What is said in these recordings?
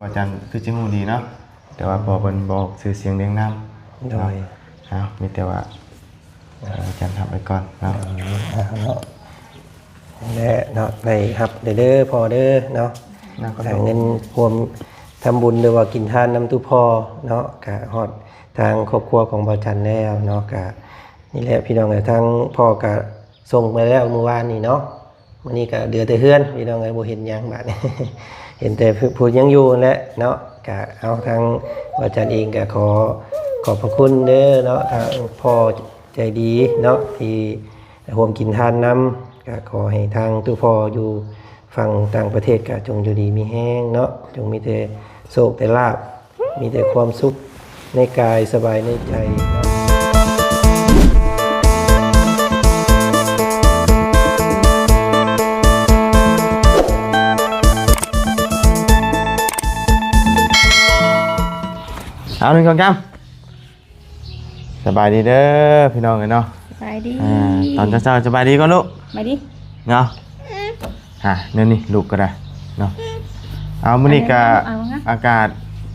ວ່າຈັ່ງຄືຊິຮູ້ດີເນາະ ແຕ່ວ່າພໍ່ເພິ່ນບອກຊື່ສຽງລຽງນາມ ໂດຍ ເນາະ. ເອົາ ມີແຕ່ວ່າ ເອີ ອາຈານຮັບໄວ້ກ່ອນເນາະ ເອີ ເອົາເນາະ ແລະເນາະ ໄດ້ຮັບເດີພໍ່ເດີເນາະ ນະ ເງິນຮ່ວມທຳບຸນ ຫຼືວ່າກິນທານນຳຕູ້ພໍ່ເນາະ ກະຮອດທາງຄອບຄົວຂອງບ່າວຈັນແລ້ວເນາະ. ກະນີ້ແຫຼະພີ່ນ້ອງເອີຍ ທາງພໍ່ກະສົ່ງໄປແລ້ວມື້ວານນີ້ເນາະ ມື້ນີ້ກະເຫຼືອແຕ່ເຮືອນພີ່ນ້ອງເອີຍ ບໍ່ເຫັນຫຍັງບາດນີ້ ເຫັນແຕ່ຜູ້ຍັງຢູ່ຫັ້ນແຫຼະເນາະ. ກະເອົາ ທາງບ່າວຈັນເອງກະຂໍຂອບພະຄຸນເດີເນາະ ທາງພໍ່ໃຈດີເນາະ ທີ່ຮ່ວມກິນທານນຳ. ກະຂໍໃຫ້ທາງຕູ້ພໍ່ຢູ່ຝັ່ງຕ່າງປະເທດກະຈົ່ງຢູ່ດີມີແຮງເນາະ ຈົ່ງມີແຕ່ໂຊກແຕ່ລາບ ມີແຕ່ຄວາມສຸກໃນກາຍ ສະບາຍໃນໃຈເນາະ. ເອົາ ໜຶ່ງ ສອງ ສາມ ສະບາຍດີເດີພີ່ນ້ອງເອີຍເນາະ ສະບາຍດີ ອ່າ ຕອນເຊົ້າໆ ສະບາຍດີກ່ອນລູກ ສະບາຍດີເນາະ. ອ່າ ແນວນີ້ລູກກໍໄດ້ເນາະ. ເອົາ ມື້ນີ້ກະ ເອົາ ອາກາດ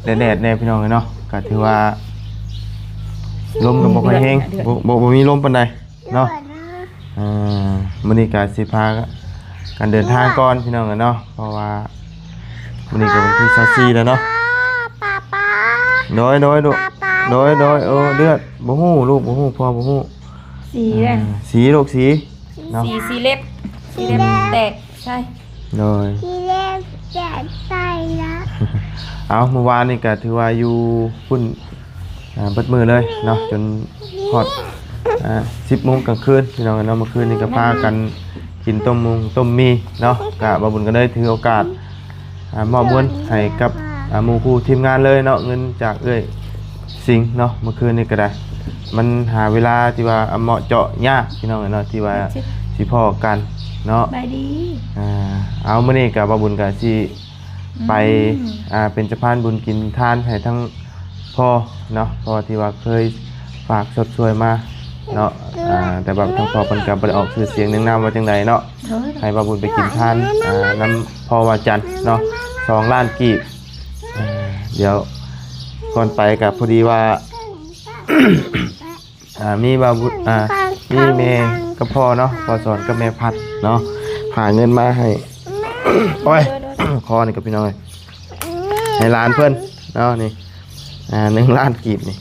ແດດໆແດ່ພີ່ນ້ອງເອີຍເນາະ ກະຖືວ່າລົມກໍບໍ່ຄ່ອຍແຮງ ບໍ່ ບໍ່ ບໍ່ມີລົມປານໃດເນາະ. ເອີ ມື້ນີ້ກະຊິພາກັນເດີນທາງກ່ອນພີ່ນ້ອງເອີຍເນາະ ເພາະວ່າມື້ນີ້ກະວັນທີຊາວສີ່ແລ້ວເນາະ. ໂດຍ ໂດຍ ໂດຍ ໂດຍ ໂດຍ ເອີ ເລືອດ ບໍ່ຮູ້ລູກ ບໍ່ຮູ້ ພໍ່ບໍ່ຮູ້ ສີ ອ່າ ເດ້ ສີລູກ ສີ ເນາະ ສີ ສີເລັບ ສີເລັບແຕກ ໃຊ່ ໂດຍ ທີ່ແລກຈະໄດ້ລະ. ເອົາ ມື້ວານນີ້ກະຖືວ່າຢູ່ພຸ້ນ ອ່າ ເບິດມື້ເລີຍເນາະ ຈົນຮອດ ອ່າ ສິບໂມງກາງຄືນພີ່ນ້ອງເນາະ. ມື້ຄືນນີ້ກະພາກັນກິນຕົ້ມມຸງຕົ້ມໝີ່ເນາະ ກະບ່າວບຸນກະເລີຍຖືໂອກາດ ອ່າ ມອບເງິນໃຫ້ກັບ ອ່າ ໝູ່ຄູ່ທີມງານເລີຍເນາະ ເງິນຈາກເອື້ອຍ ສິງເນາະ. ມື້ຄືນນີ້ກໍໄດ້ ມັນຫາເວລາທີ່ວ່າເໝາະເຈາະຍາກພີ່ນ້ອງເອີຍເນາະ ທີ່ວ່າຊິພໍ້ກັນເນາະ ສະບາຍດີ. ອ່າ ເອົາ ມື້ນີ້ກໍບ່າວບຸນກໍຊິໄປ ອືມ ອ່າ ເປັນສະພານບຸນກິນທານໃຫ້ທັງພໍ່ເນາະ ພໍ່ທີ່ວ່າເຄີຍຝາກຊົດຊ່ວຍມາເນາະ. ອ່າ ແຕ່ວ່າທາງພໍ່ເພິ່ນກໍບໍ່ໄດ້ອອກຊື່ສຽງນຽງນາມວ່າຈັ່ງໃດເນາະ ໂດຍ ໃຫ້ບ່າວບຸນໄປກິນທານ ອ່າ ນຳພໍ່ວ່າຈັນເນາະ ສອງລ້ານກີບ. ອ່າ ດຽວກ່ອນໄປກໍພໍດີວ່າ ອ່າ ມີບ່າວບຸນ ອ່າ ມີແມ່ກັບພໍ່ເນາະ ພໍ່ສອນກັບແມ່ພັດເນາະ ຫາເງິນມາໃຫ້ ໂອ້ຍ ຄໍນີ້ກໍພີ່ນ້ອງເອີຍ ໃຫ້ຫຼານເພິ່ນເນາະ ນີ້ ອ່າ ໜຶ່ງລ້ານກີບນີ້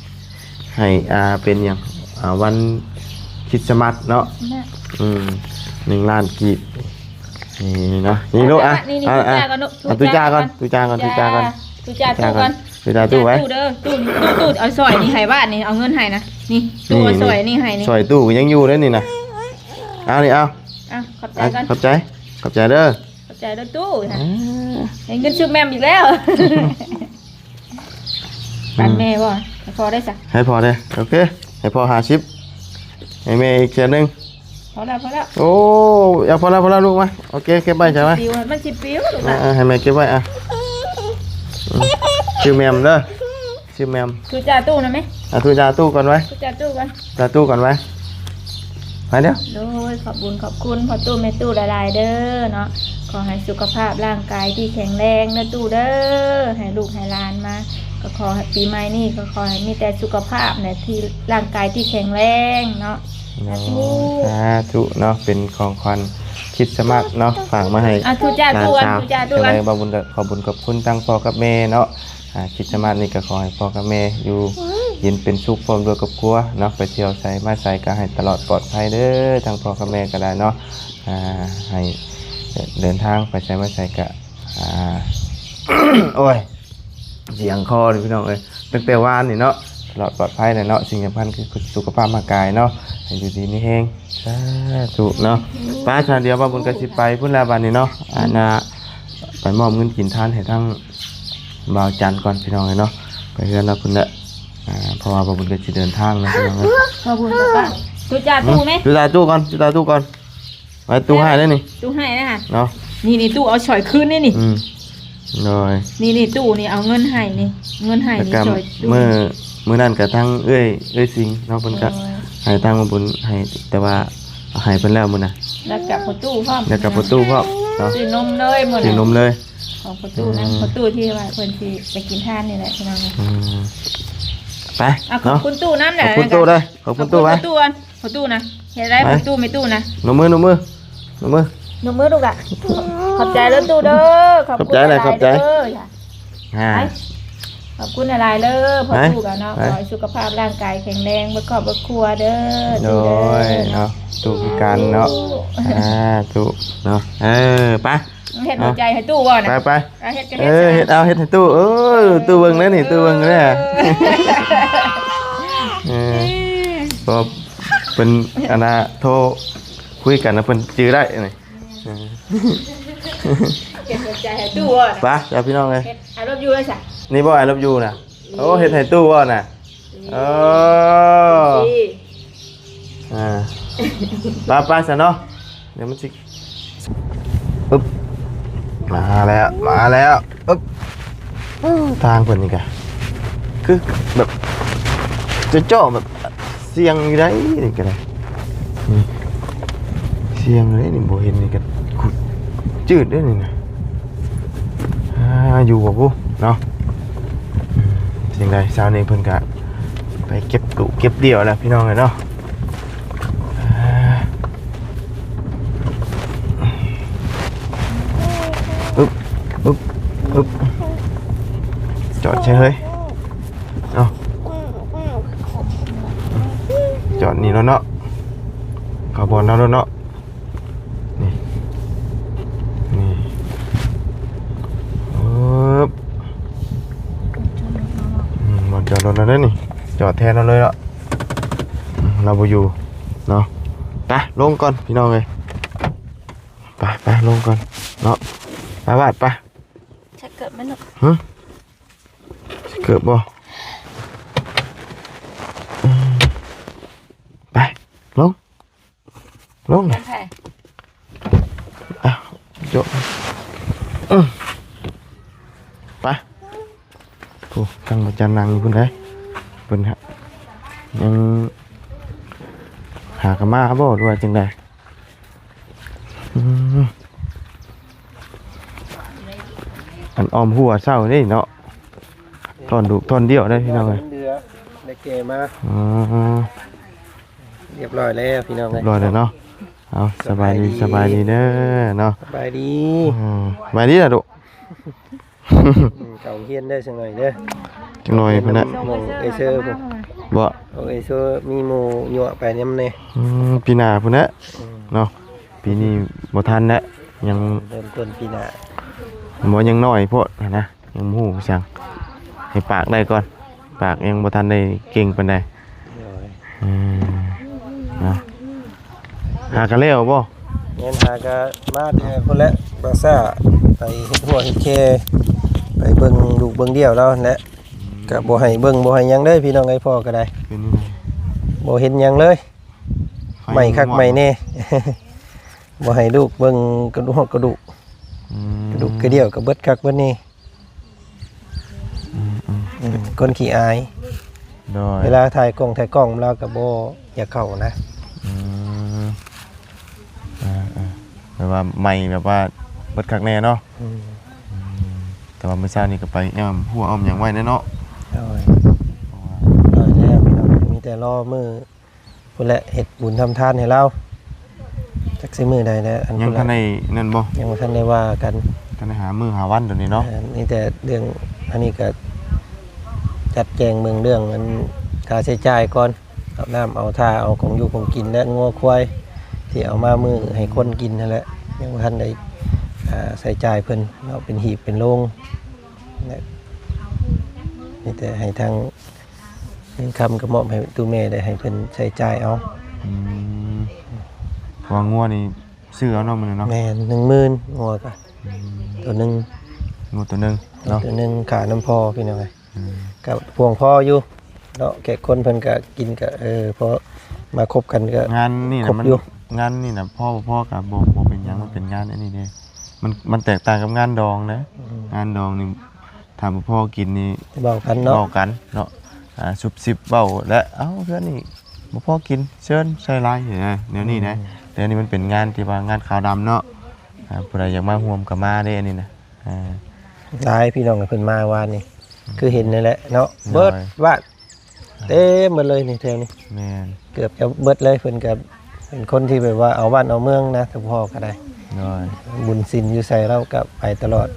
ໃຫ້ ອ່າ ເປັນຫຍັງ ອ່າ ວັນຄຣິດສະມາດເນາະ ອືມ ໜຶ່ງລ້ານກີບ ນີ້ເນາະ ນີ້ລູກ ອ່ະ ນີ້ ອ່ະ ຕູ້ຈ່າກ່ອນ ຕູ້ຈ່າກ່ອນ ຕູ້ຈ່າກ່ອນ ຕູ້ຈ່າກ່ອນ ຕູ້ຈ່າຕູ້ກ່ອນ ຕູ້ຈ່າຕູ້ໄວ້ ຕູ້ເດີ ຕູ້ ຕູ້ ຕູ້ ເອົາສອຍນີ້ໃຫ້ບາດນີ້ ເອົາເງິນໃຫ້ນະ ນີ້ ຕູ້ເອົາສອຍນີ້ໃຫ້ນີ້ ສອຍຕູ້ກໍຍັງຢູ່ເດ້ນີ້ນະ ເອົານີ້ ເອົາ ອ່ະ ຂອບໃຈກ່ອນ ຂອບໃຈ ຂອບໃຈເດີ ຂອບໃຈເດີຕູ້ ອ່າ ໃຫ້ເງິນຊື້ແໝ່ມອີກແລ້ວ. ປັນແມ່ບໍ່? ໃຫ້ພໍ່ໄດ້ຊະ ໃຫ້ພໍ່ເດ້ ໂອເຄ ໃຫ້ພໍ່ຫ້າສິບ ໃຫ້ແມ່ອີກແສນໜຶ່ງ ພໍແລ້ວ ພໍແລ້ວ ໂອ້ ຢ່າ ພໍແລ້ວ ພໍແລ້ວລູກ ມາ ໂອເຄ ເກັບໄວ້ ໃຈໄວ້ ມັນຊິປິວ ມັນຊິປິວລູກ ອ່າ ອ່າ ໃຫ້ແມ່ເກັບໄວ້ ອ່ະ ອືມ ຊື່ແໝ່ມເດີ ຊື່ແໝ່ມ ຕູ້ຈ່າຕູ້ນະແມ່ ອ່ະ ຕູ້ຈ່າຕູ້ກ່ອນໄວ້ ຕູ້ຈ່າຕູ້ກ່ອນ ຈ່າຕູ້ກ່ອນໄວ້ ໄປເດີ ໂດຍ ຂອບບຸນຂອບຄຸນພໍ່ຕູ້ແມ່ຕູ້ຫຼາຍໆເດີເນາະ ຂໍໃຫ້ສຸຂະພາບຮ່າງກາຍທີ່ແຂງແຮງເດີຕູ້ເດີ ໃຫ້ລູກໃຫ້ຫຼານມາ ກໍຂໍໃຫ້ປີໃໝ່ນີ້ ກໍຂໍໃຫ້ມີແຕ່ສຸຂະພາບແຫຼະ ທີ່ຮ່າງກາຍທີ່ແຂງແຮງເນາະ ສາທຸ ສາທຸເນາະ ເປັນຂອງຂວັນຄຣິດສະມາດເນາະ ຝາກມາໃຫ້ ອ່ະ ຕູ້ຈ້າຕູ້ກ່ອນ ຫຼານສາວ ຕູ້ຈ້າຕູ້ກ່ອນ ຈັ່ງໃດບ່າວບຸນກໍຂອບບຸນຂອບຄຸນທັງພໍ່ກັບແມ່ເນາະ ອ່າ ຄຣິດສະມາດນີ້ກໍຂໍໃຫ້ພໍ່ກັບແມ່ຢູ່ເຢັນເປັນສຸກ ພ້ອມດ້ວຍຄອບຄົວເນາະ ໄປທ່ຽວໃສມາໃສກໍໃຫ້ຕະຫຼອດປອດໄພເດີ ທັງພໍ່ກັບແມ່ກໍໄດ້ເນາະ ອ່າ ໃຫ້ເດີນທາງໄປໃສມາໃສກໍ ອ່າ ໂອ້ຍ ສຽງຄໍນີ້ພີ່ນ້ອງເອີຍ ຕັ້ງແຕ່ວານນີ້ເນາະ ຕະຫຼອດປອດໄພແຫຼະເນາະ ສິ່ງສຳຄັນຄືສຸຂະພາບຮ່າງກາຍເນາະ ໃຫ້ຢູ່ດີມີແຮງ ສາທຸເນາະ ໄປຊະ ດຽວບ່າວບຸນກໍຊິໄປພຸ້ນແລ້ວບາດນີ້ເນາະ ອ່າ ນະ ໄປມອບເງິນກິນທານໃຫ້ທາງບ່າວຈັນກ່ອນພີ່ນ້ອງເອີຍເນາະ ໄປເຮືອນລາວພຸ້ນແຫຼະ ອ່າ ເພາະວ່າບ່າວບຸນກໍຊິເດີນທາງແລ້ວພີ່ນ້ອງເອີຍ ບ່າວບຸນກໍໄປ ຕູ້ຈ້າຕູ້ແມ່ ຕູ້ຈ້າຕູ້ກ່ອນ ຕູ້ຈ້າຕູ້ກ່ອນ ໄວ້ຕູ້ໃຫ້ໄດ້ນີ້ ຕູ້ໃຫ້ນະ ເນາະ ນີ້ ນີ້ຕູ້ເອົາສອຍຄືນໄດ້ນີ້ ອືມ ໂດຍ ນີ້ ນີ້ຕູ້ນີ້ເອົາເງິນໃຫ້ນີ້ ເງິນໃຫ້ນີ້ ແລ້ວກໍ ສອຍຕູ້ ມື້ ມື້ນັ້ນກໍທັງເອື້ອຍ ເອື້ອຍສິງເນາະ ເພິ່ນກໍ ໂດຍ ໃຫ້ທາງບຸນໃຫ້ ແຕ່ວ່າເອົາໃຫ້ເພິ່ນແລ້ວມື້ນະ ແລ້ວກໍພໍ່ຕູ້ພ້ອມ ແລ້ວກໍພໍ່ຕູ້ພ້ອມເນາະ ຊື້ນົມເລີຍມື້ນັ້ນ ຊື້ນົມເລີຍ ຂອງພໍ່ຕູ້ນຳ ອືມ ພໍ່ຕູ້ທີ່ວ່າເພິ່ນຊິໄປກິນທານນີ້ແຫຼະພີ່ນ້ອງເອີຍ. ອືມ ໄປ ເອົາ ເນາະ ຂອບຄຸນຕູ້ນຳແຫຼະ. ຂອບຄຸນຕູ້ເດີ ຂອບຄຸນຕູ້ໄວ້ ຂອບຄຸນຕູ້ນະ ເຮັດໄດ້ ໄປ ພໍ່ຕູ້ແມ່ຕູ້ນະ. ນົບມື ນົບມື ນົບມື ນົບມືລູກຫຼ້າ. ຂອບໃຈເດີຕູ້ເດີ ຂອບໃຈຫຼາຍ ຂອບໃຈ ຂອບໃຈເດີ. ອ່າ ໄປ ຂອບຄຸນຫຼາຍໆເດີພໍ່ຕູ້ກັນເນາະ. ໄປ ຂໍໃຫ້ສຸຂະພາບຮ່າງກາຍແຂງແຮງ ເບິດຄອບເບິດຄົວເດີ. ໂດຍ ຕູ້ເດີ ເນາະ ຕູ້ຄືກັນເນາະ. ສາທຸເນາະ. ເອີ ໄປ ເຮັດຫົວໃຈໃຫ້ຕູ້ບໍ່ນະ? ໄປ ໄປ ເຮັດກໍເຮັດ ເອີ ເຮັດເອົາ ເຮັດໃຫ້ຕູ້. ເອີ ຕູ້ເບິ່ງແລ້ວນີ້ ຕູ້ເບິ່ງແລ້ວ. ເອີ ເອີ ບໍ່ ເປັນອັນນ່າ ໂທຄຸຍກັນນະ ເພິ່ນຈື່ໄດ້ນີ້. ເອີ ເຮັດຫົວໃຈໃຫ້ຕູ້ບໍ່ນະ? ໄປ ເຈົ້າພີ່ນ້ອງເອີຍ. ເຮັດ I love you ເລີຍຊະ. ນີ້ບໍ່ I love you ນະ? ໂອ້ ເຮັດໃຫ້ຕູ້ບໍ່ນະ? ເອີ ອ່າ ໄປໆ ຊະເນາະ. ດຽວມັນຊິ ອຶບ ມາແລ້ວ ມາແລ້ວ ອຶບ. ທາງເພິ່ນນີ້ກະຄືແບບເຈາະໆ ແບບສ່ຽງຢູ່ໃດ໋ ນີ້ກະໄດ້ ນີ້ສ່ຽງຢູ່ໃດ໋ ນີ້ບໍ່ເຫັນ ນີ້ກະຂຸດຈືດເດ້ນີ້ນະ. ອ່າ ຢູ່ບໍ່ພຸ້ນເນາະ. ອືມ ຈັ່ງໃດ ເຊົ້ານີ້ເພິ່ນກະໄປເກັບດຸເກັບດ່ຽວແລ້ວພີ່ນ້ອງເອີຍເນາະ. ອາ ອຶບ ອຶບ ອຶບ ຈອດໃສ່ເຮີ້ຍ. ເອົາ ຈອດນີ້ໂລດເນາະ ເຂົ້າບ່ອນເຮົາໂລດເນາະ. ນີ້ ນີ້ ອຶບ ອືມ ບ່ອນຈອດລົດເຮົາເດ້ນີ້ ຈອດແທນເຮົາເລີຍເນາະ. ອືມ ລາວບໍ່ຢູ່ເນາະ. ໄປ ລົງກ່ອນພີ່ນ້ອງເອີຍ ໄປ ໄປ ລົງກ່ອນເນາະ. ໄປບາດ ໄປ. ສະເກີບມັນ ຮະ ສະເກີບບໍ່? ອືມ ໄປ ລົງ ລົງ ເປັນໃຜ? ອ້າວ ໂຈະ ອືມ ໄປ. ຜູ້ ທາງບໍ່ຈັນນັ່ງຢູ່ພຸ້ນເດ້ ເພິ່ນຫາ ຍັງຫາກະມາບໍ່ ຫຼືວ່າຈັ່ງໃດ? ອືມ ອັນອ້ອມຫົວເສົານີ້ເນາະ ທ່ອນດຸທ່ອນດຽວເດ້ພີ່ນ້ອງເອີຍ ມັນເດືອ ໄດ້ແກ່ມາ. ອໍ ຮຽບຮ້ອຍແລ້ວພີ່ນ້ອງເອີຍ ຮຽບຮ້ອຍແລ້ວເນາະ. ເອົາ ສະບາຍດີ ສະບາຍດີ ສະບາຍດີເດີເນາະ ສະບາຍດີ. ອືມ ສະບາຍດີລະດຸ. ອືມ ເຂົ້າໂຮງຮຽນໄດ້ຈັກໜ້ອຍເດີ ຈັກໜ້ອຍພຸ້ນນະ ໂຮງຮຽນນ້ຳເອື້ອຍເຊີພຸ້ນ ບໍ່ ໂຮງຮຽນເອື້ອຍເຊີ ມີໝູ່ຍົວະໄປນຳແດ່. ອືມ ປີໜ້າພຸ້ນນະ ອືມ ເນາະ ປີນີ້ບໍ່ທັນແລ້ວ ຍັງເລີ່ມຕົ້ນປີໜ້າ ບໍ່ ຍັງນ້ອຍໂພດຫັ້ນນະ ຍັງບໍ່ຮູ້ຫຍັງ ໃຫ້ປາກໄດ້ກ່ອນ ປາກຍັງບໍ່ທັນໄດ້ເກັ່ງປານໃດ. ໂດຍ ອືມ ນະ ຫາກະແລ້ວບໍ່? ແມ່ນ ຫາກະມາແຕ່ພຸ້ນແຫຼະ ປາສາດ ໄປເຮັດຫົວເຮັດແຄ ໄປເບິ່ງລູກເບິ່ງດຽວລາວຫັ້ນແຫຼະ ກະບໍ່ໃຫ້ເບິ່ງບໍ່ໃຫ້ຫຍັງເດ້ພີ່ນ້ອງເອີຍ ພໍ່ກະໄດ້ ເປັນຈັ່ງໃດ? ບໍ່ເຫັນຫຍັງເລີຍ ໄໝ້ຄັກໄໝ້ແນ່ ບໍ່ໃຫ້ລູກເບິ່ງກະດູກ ກະດູກ ອືມ ກະດູກກະດຽວກະເບິດຄັກເບິດແນ່. ອືມໆ ອືມ ຄົນຂີ້ອາຍ ໂດຍ ເວລາຖ່າຍກົງຖ່າຍກ້ອງລາວກະບໍ່ຢາກເຂົ້ານະ. ອືມ ເອີໆ ແບບວ່າໄໝ້ແບບວ່າເບິດຄັກແນ່ເນາະ. ອືມ ອືມ ແຕ່ວ່າມື້ເຊົ້ານີ້ກະໄປອ້ອມຫົວອ້ອມຫຍັງໄວ້ແດ່ເນາະ. ໂດຍ ໂດຍແລ້ວ ມີແຕ່ລໍມື້ ພຸ້ນແຫຼະ ເຮັດບຸນທຳທານໃຫ້ລາວ ຈັກຊິມື້ໃດແຫຼະ. ອັນ ຍັງບໍ່ທັນໄດ້ນັ້ນບໍ່? ຍັງບໍ່ທັນໄດ້ວ່າກັນ ທັນໄດ້ຫາມື້ຫາວັນໂຕນີ້ເນາະ. ເອີ ມີແຕ່ເລື່ອງ ອັນນີ້ກະຈັດແຈງເບິ່ງເລື່ອງອັນຄ່າໃຊ້ຈ່າຍກ່ອນ ເອົານ້ຳເອົາທ່າ ເອົາຂອງຢູ່ຂອງກິນ ແລະ ງົວຄວາຍທີ່ເອົາມາມື້ໃຫ້ຄົນກິນຫັ້ນແຫຼະ ຍັງບໍ່ທັນໄດ້ ອ່າ ໃຊ້ຈ່າຍເພິ່ນເນາະ ເປັນຮີບເປັນໂລງ ແລະ ມີແຕ່ໃຫ້ທາງ ເງິນຄຳກະມອບໃຫ້ຕູ້ແມ່ໄດ້ ໃຫ້ເພິ່ນໃຊ້ຈ່າຍເອົາ. ອືມ ເພາະວ່າງົວນີ້ຊື້ເອົາເນາະມື້ນີ້ເນາະ. ແມ່ນ ໜຶ່ງໝື່ນ ງົວກະ ອືມ ໂຕໜຶ່ງ ງົວໂຕໜຶ່ງເນາະ ໂຕໜຶ່ງ ຄ່ານຳພໍ່ພີ່ນ້ອງເອີຍ. ອືມ ກະພຽງພໍຢູ່ເນາະ ແຂກຄົນເພິ່ນກະກິນກະ ເອີ ພໍມາຄົບກັນກະ ງານນີ້ນະ ມັນ ງານນີ້ນະ ພໍບໍ່ພໍກະບໍ່ ບໍ່ເປັນຫຍັງ ມັນເປັນງານອັນນີ້ເດ້ ມັນ ມັນແຕກຕ່າງກັບງານດອງເດ້. ອືມ ງານດອງນີ້ ຖ້າບໍ່ພໍກິນນີ້ເວົ້າກັນເນາະ ເວົ້າກັນເນາະ ອ່າ ຊຸບຊິບເວົ້າ ແລະ ເອົ້າ ເທື່ອນີ້ບໍ່ພໍກິນ ເຊີນໃສ່ຫຼາຍ ແນວນີ້ນະ. ອືມ ແຕ່ອັນນີ້ມັນເປັນງານທີ່ວ່າງານຂາວດຳເນາະ ອ່າ ຜູ້ໃດຢາກມາຮ່ວມກະມາເດ້ ອັນນີ້ນະ. ອ່າ ຫຼາຍພີ່ນ້ອງເພິ່ນມາວານນີ້ ຄືເຫັນນີ້ແຫຼະເນາະ ໂດຍ ເບິດວາດ ເຕັມໝົດເລີຍນີ້ແຖວນີ້ ແມ່ນ ເກືອບຈະເບິດເລີຍ ເພິ່ນກໍເປັນຄົນທີ່ແບບວ່າເອົາບ້ານເອົາເມືອງນະ ຖ້າພໍ່ກໍໄດ້ ໂດຍ ບຸນສິນຢູ່ໃສລາວກໍໄປຕະຫຼອດ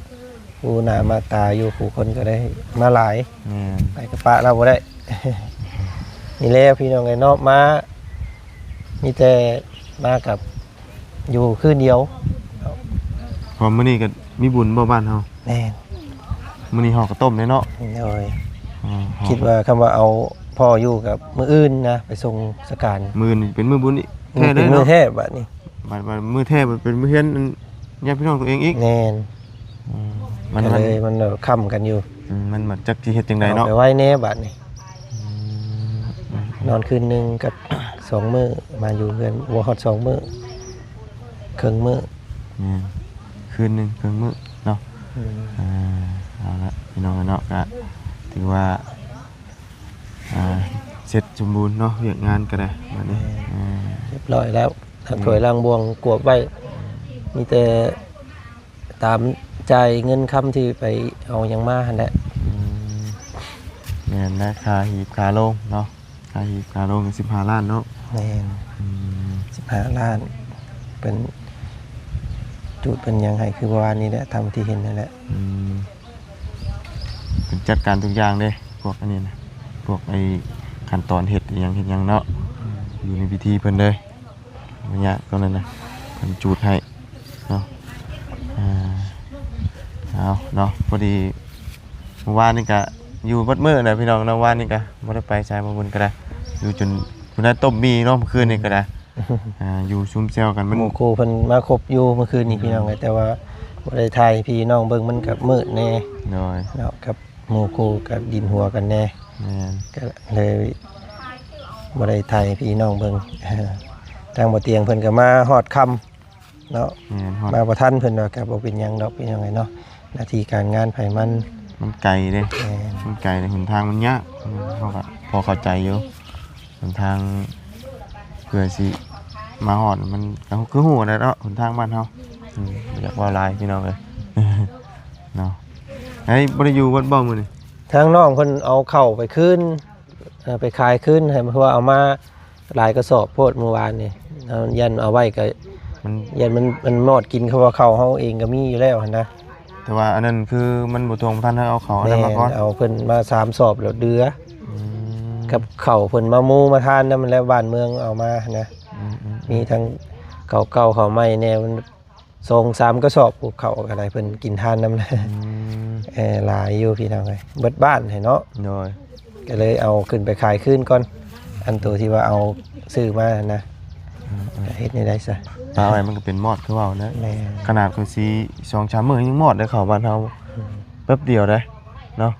ຜູ້ໜ້າມາກຕາຢູ່ ຜູ້ຄົນກໍໄດ້ມາຫຼາຍ ແມ່ນ ໄປກໍປະລາວບໍ່ໄດ້ ນີ້ແຫຼະພີ່ນ້ອງເອີຍເນາະ ມາ ມີແຕ່ມາກັບ ຢູ່ຄືນດຽວ ເພາະມື້ນີ້ກໍມີບຸນບໍ່ບ້ານເຮົາ ແມ່ນ ມື້ນີ້ຫໍ່ເຂົ້າຕົ້ມເດ້ເນາະ ໂດຍ ເອີ ຫໍ່ ຄິດວ່າຄຳວ່າເອົາພໍ່ຢູ່ກັບມື້ອື່ນນະ ໄປສົ່ງສະການ ມື້ອື່ນເປັນມື້ບຸນອີກ ແທ້ເລີຍເນາະ ມື້ແທ້ບາດນີ້ ບາດ ບາດມື້ແທ້ ບາດເປັນມື້ເຮືອນ ອັນ ຍາດພີ່ນ້ອງຕົວເອງອີກ ແມ່ນ ອືມ ມັນ ກໍເລີຍ ມັນ ມັນແບບຄ້ຳກັນຢູ່ ອືມ ມັນ ມັນຈັກຊິເຮັດຈັ່ງໃດເນາະ ເອົາໄປໄວ້ແດ່ບາດນີ້ ອືມ ນອນຄືນໜຶ່ງກັບສອງມື້ ມາຢູ່ເຮືອນບໍ່ຮອດສອງມື້ ເຄິ່ງມື້ ແມ່ນ ຄືນໜຶ່ງເຄິ່ງມື້ເນາະ ອືມ ອ່າ ເອົາລະ ພີ່ນ້ອງເນາະ ກະຖືວ່າ ອ່າ ເສັດສົມບູນເນາະ ວຽກງານກໍໄດ້ ບັດນີ້ ແມ່ນ ອ່າ ຮຽບຮ້ອຍແລ້ວ ລ້າງຖ້ວຍ ອືມ ລ້າງບ່ວງ ກວບໄວ້ ມີແຕ່ຕາມຈ່າຍເງິນຄຳທີ່ໄປເອົາຫຍັງມາຫັ້ນແຫຼະ ອືມ ແມ່ນແຫຼະ ຄ່າຮີບຄ່າໂລງເນາະ ຄ່າຮີບຄ່າໂລງສິບຫ້າລ້ານເນາະ ແມ່ນ ອືມ ສິບຫ້າລ້ານ ເພິ່ນຈູດເພິ່ນຫຍັງໃຫ້ ຄືເມື່ອວານນີ້ແຫຼະ ຕາມທີ່ເຫັນນັ້ນແຫຼະ ອືມ ເພິ່ນຈັດການທຸກຢ່າງເດ້ ພວກອັນນີ້ນະ ພວກໄອ້ຂັ້ນຕອນເຮັດອີ່ຫຍັງເຮັດຫຍັງເນາະ ອືມ ຢູ່ໃນພິທີເພິ່ນເດ້ ບໍ່ຍາກຕົວນັ້ນນະ ເພິ່ນຈູດໃຫ້ເນາະ ອ່າ ເອົາເນາະ ພໍດີ ມື້ວານນີ້ກະຢູ່ເບິດມື້ນະພີ່ນ້ອງເນາະ ວານນີ້ກະບໍ່ໄດ້ໄປໃສ ບໍ່ບຸນກໍໄດ້ ຢູ່ຈົນພຸ້ນນະ ຕົ້ມໝີ່ເນາະ ມື້ຄືນນີ້ກໍໄດ້ ອ່າ ຢູ່ຊຸມແຊວກັນ ມັນ ໝູ່ຄູ່ເພິ່ນມາຄົບຢູ່ມື້ຄືນນີ້ ອືມ ພີ່ນ້ອງເອີຍ ແຕ່ວ່າບໍ່ໄດ້ຖ່າຍໃຫ້ພີ່ນ້ອງເບິ່ງ ມັນກໍມືດແດ່ ໂດຍ ເນາະ ກັບໝູ່ຄູ່ກໍດິນຫົວກັນແດ່ ແມ່ນ ກໍເລີຍບໍ່ໄດ້ຖ່າຍໃຫ້ພີ່ນ້ອງເບິ່ງ ທາງບໍ່ຕຽງເພິ່ນກໍມາຮອດຄ່ຳ ເນາະ ແມ່ນ ຮອດ ມາບໍ່ທັນ ເພິ່ນວ່າກໍບໍ່ເປັນຫຍັງດອກ ພີ່ນ້ອງເອີຍເນາະ ໜ້າທີ່ການງານໃຜມັນ ມັນໄກເດ້ ແມ່ນ ມັນໄກເດ້ ຫົນທາງມັນຍາກ ເຮົາກໍພໍເຂົ້າໃຈຢູ່ ຫົນທາງເພື່ອຊິມາຮອດ ມັນກໍຄືຮູ້ແຫຼະເນາະ ຫົນທາງບ້ານເຮົາ ອືມ ບໍ່ຢາກເວົ້າຫຼາຍ ພີ່ນ້ອງເອີຍ ເນາະ ເຮີ້ຍ ບໍ່ໄດ້ຢູ່ເບິດບໍ່ມື້ນີ້? ທາງນ້ອງເພິ່ນເອົາເຂົ້າໄປຄືນ ເອີ ໄປຂາຍຄືນໃຫ້ ເພາະວ່າເອົາມາຫຼາຍກະສອບໂພດມື້ວານນີ້ ຢ້ານເອົາໄວ້ກະ ມັນ ຢ້ານມັນ ມັນມອດກິນ ເພາະວ່າເຂົ້າເຮົາເອງກະມີຢູ່ແລ້ວຫັ້ນນະ ແຕ່ວ່າອັນນັ້ນຄືມັນບໍ່ຖ້ວງບໍ່ທັນ ເຮົາເອົາເຂົ້າອັນນັ້ນມາກ່ອນ ແມ່ນ ເອົາເພິ່ນມາສາມສອບແລ້ວເຫຼືອ ອືມ ກັບເຂົ້າເພິ່ນມາໝູມາທານນຳແລ້ວ ບ້ານເມືອງເອົາມາຫັ້ນນະ ອືມໆໆ ມີທັງເຂົ້າເກົ່າເຂົ້າໃໝ່ແດ່ ມັນ ສອງສາມກະສອບ ເຂົ້າກໍໄດ້ ເພິ່ນກິນທານນຳ ອືມ ເອີ ຫຼາຍຢູ່ພີ່ນ້ອງເອີຍ ເບິດບ້ານໃຫ້ເນາະ ໂດຍ ກໍເລີຍເອົາຂຶ້ນໄປຂາຍຄືນກ່ອນ ອັນໂຕທີ່ວ່າເອົາຊື້ມານະ ອືມໆ ກໍເຮັດແນວໃດຊະ ຕາຍມັນກໍເປັນມອດຄືເວົ້ານະ ແມ່ນ ຂະໜາດຂ້ອຍຊິສອງສາມມື້ຍັງມອດເດ້ ເຂົ້າບ້ານເຮົາ ອືມ ແປັບດຽວເດ້ເນາະ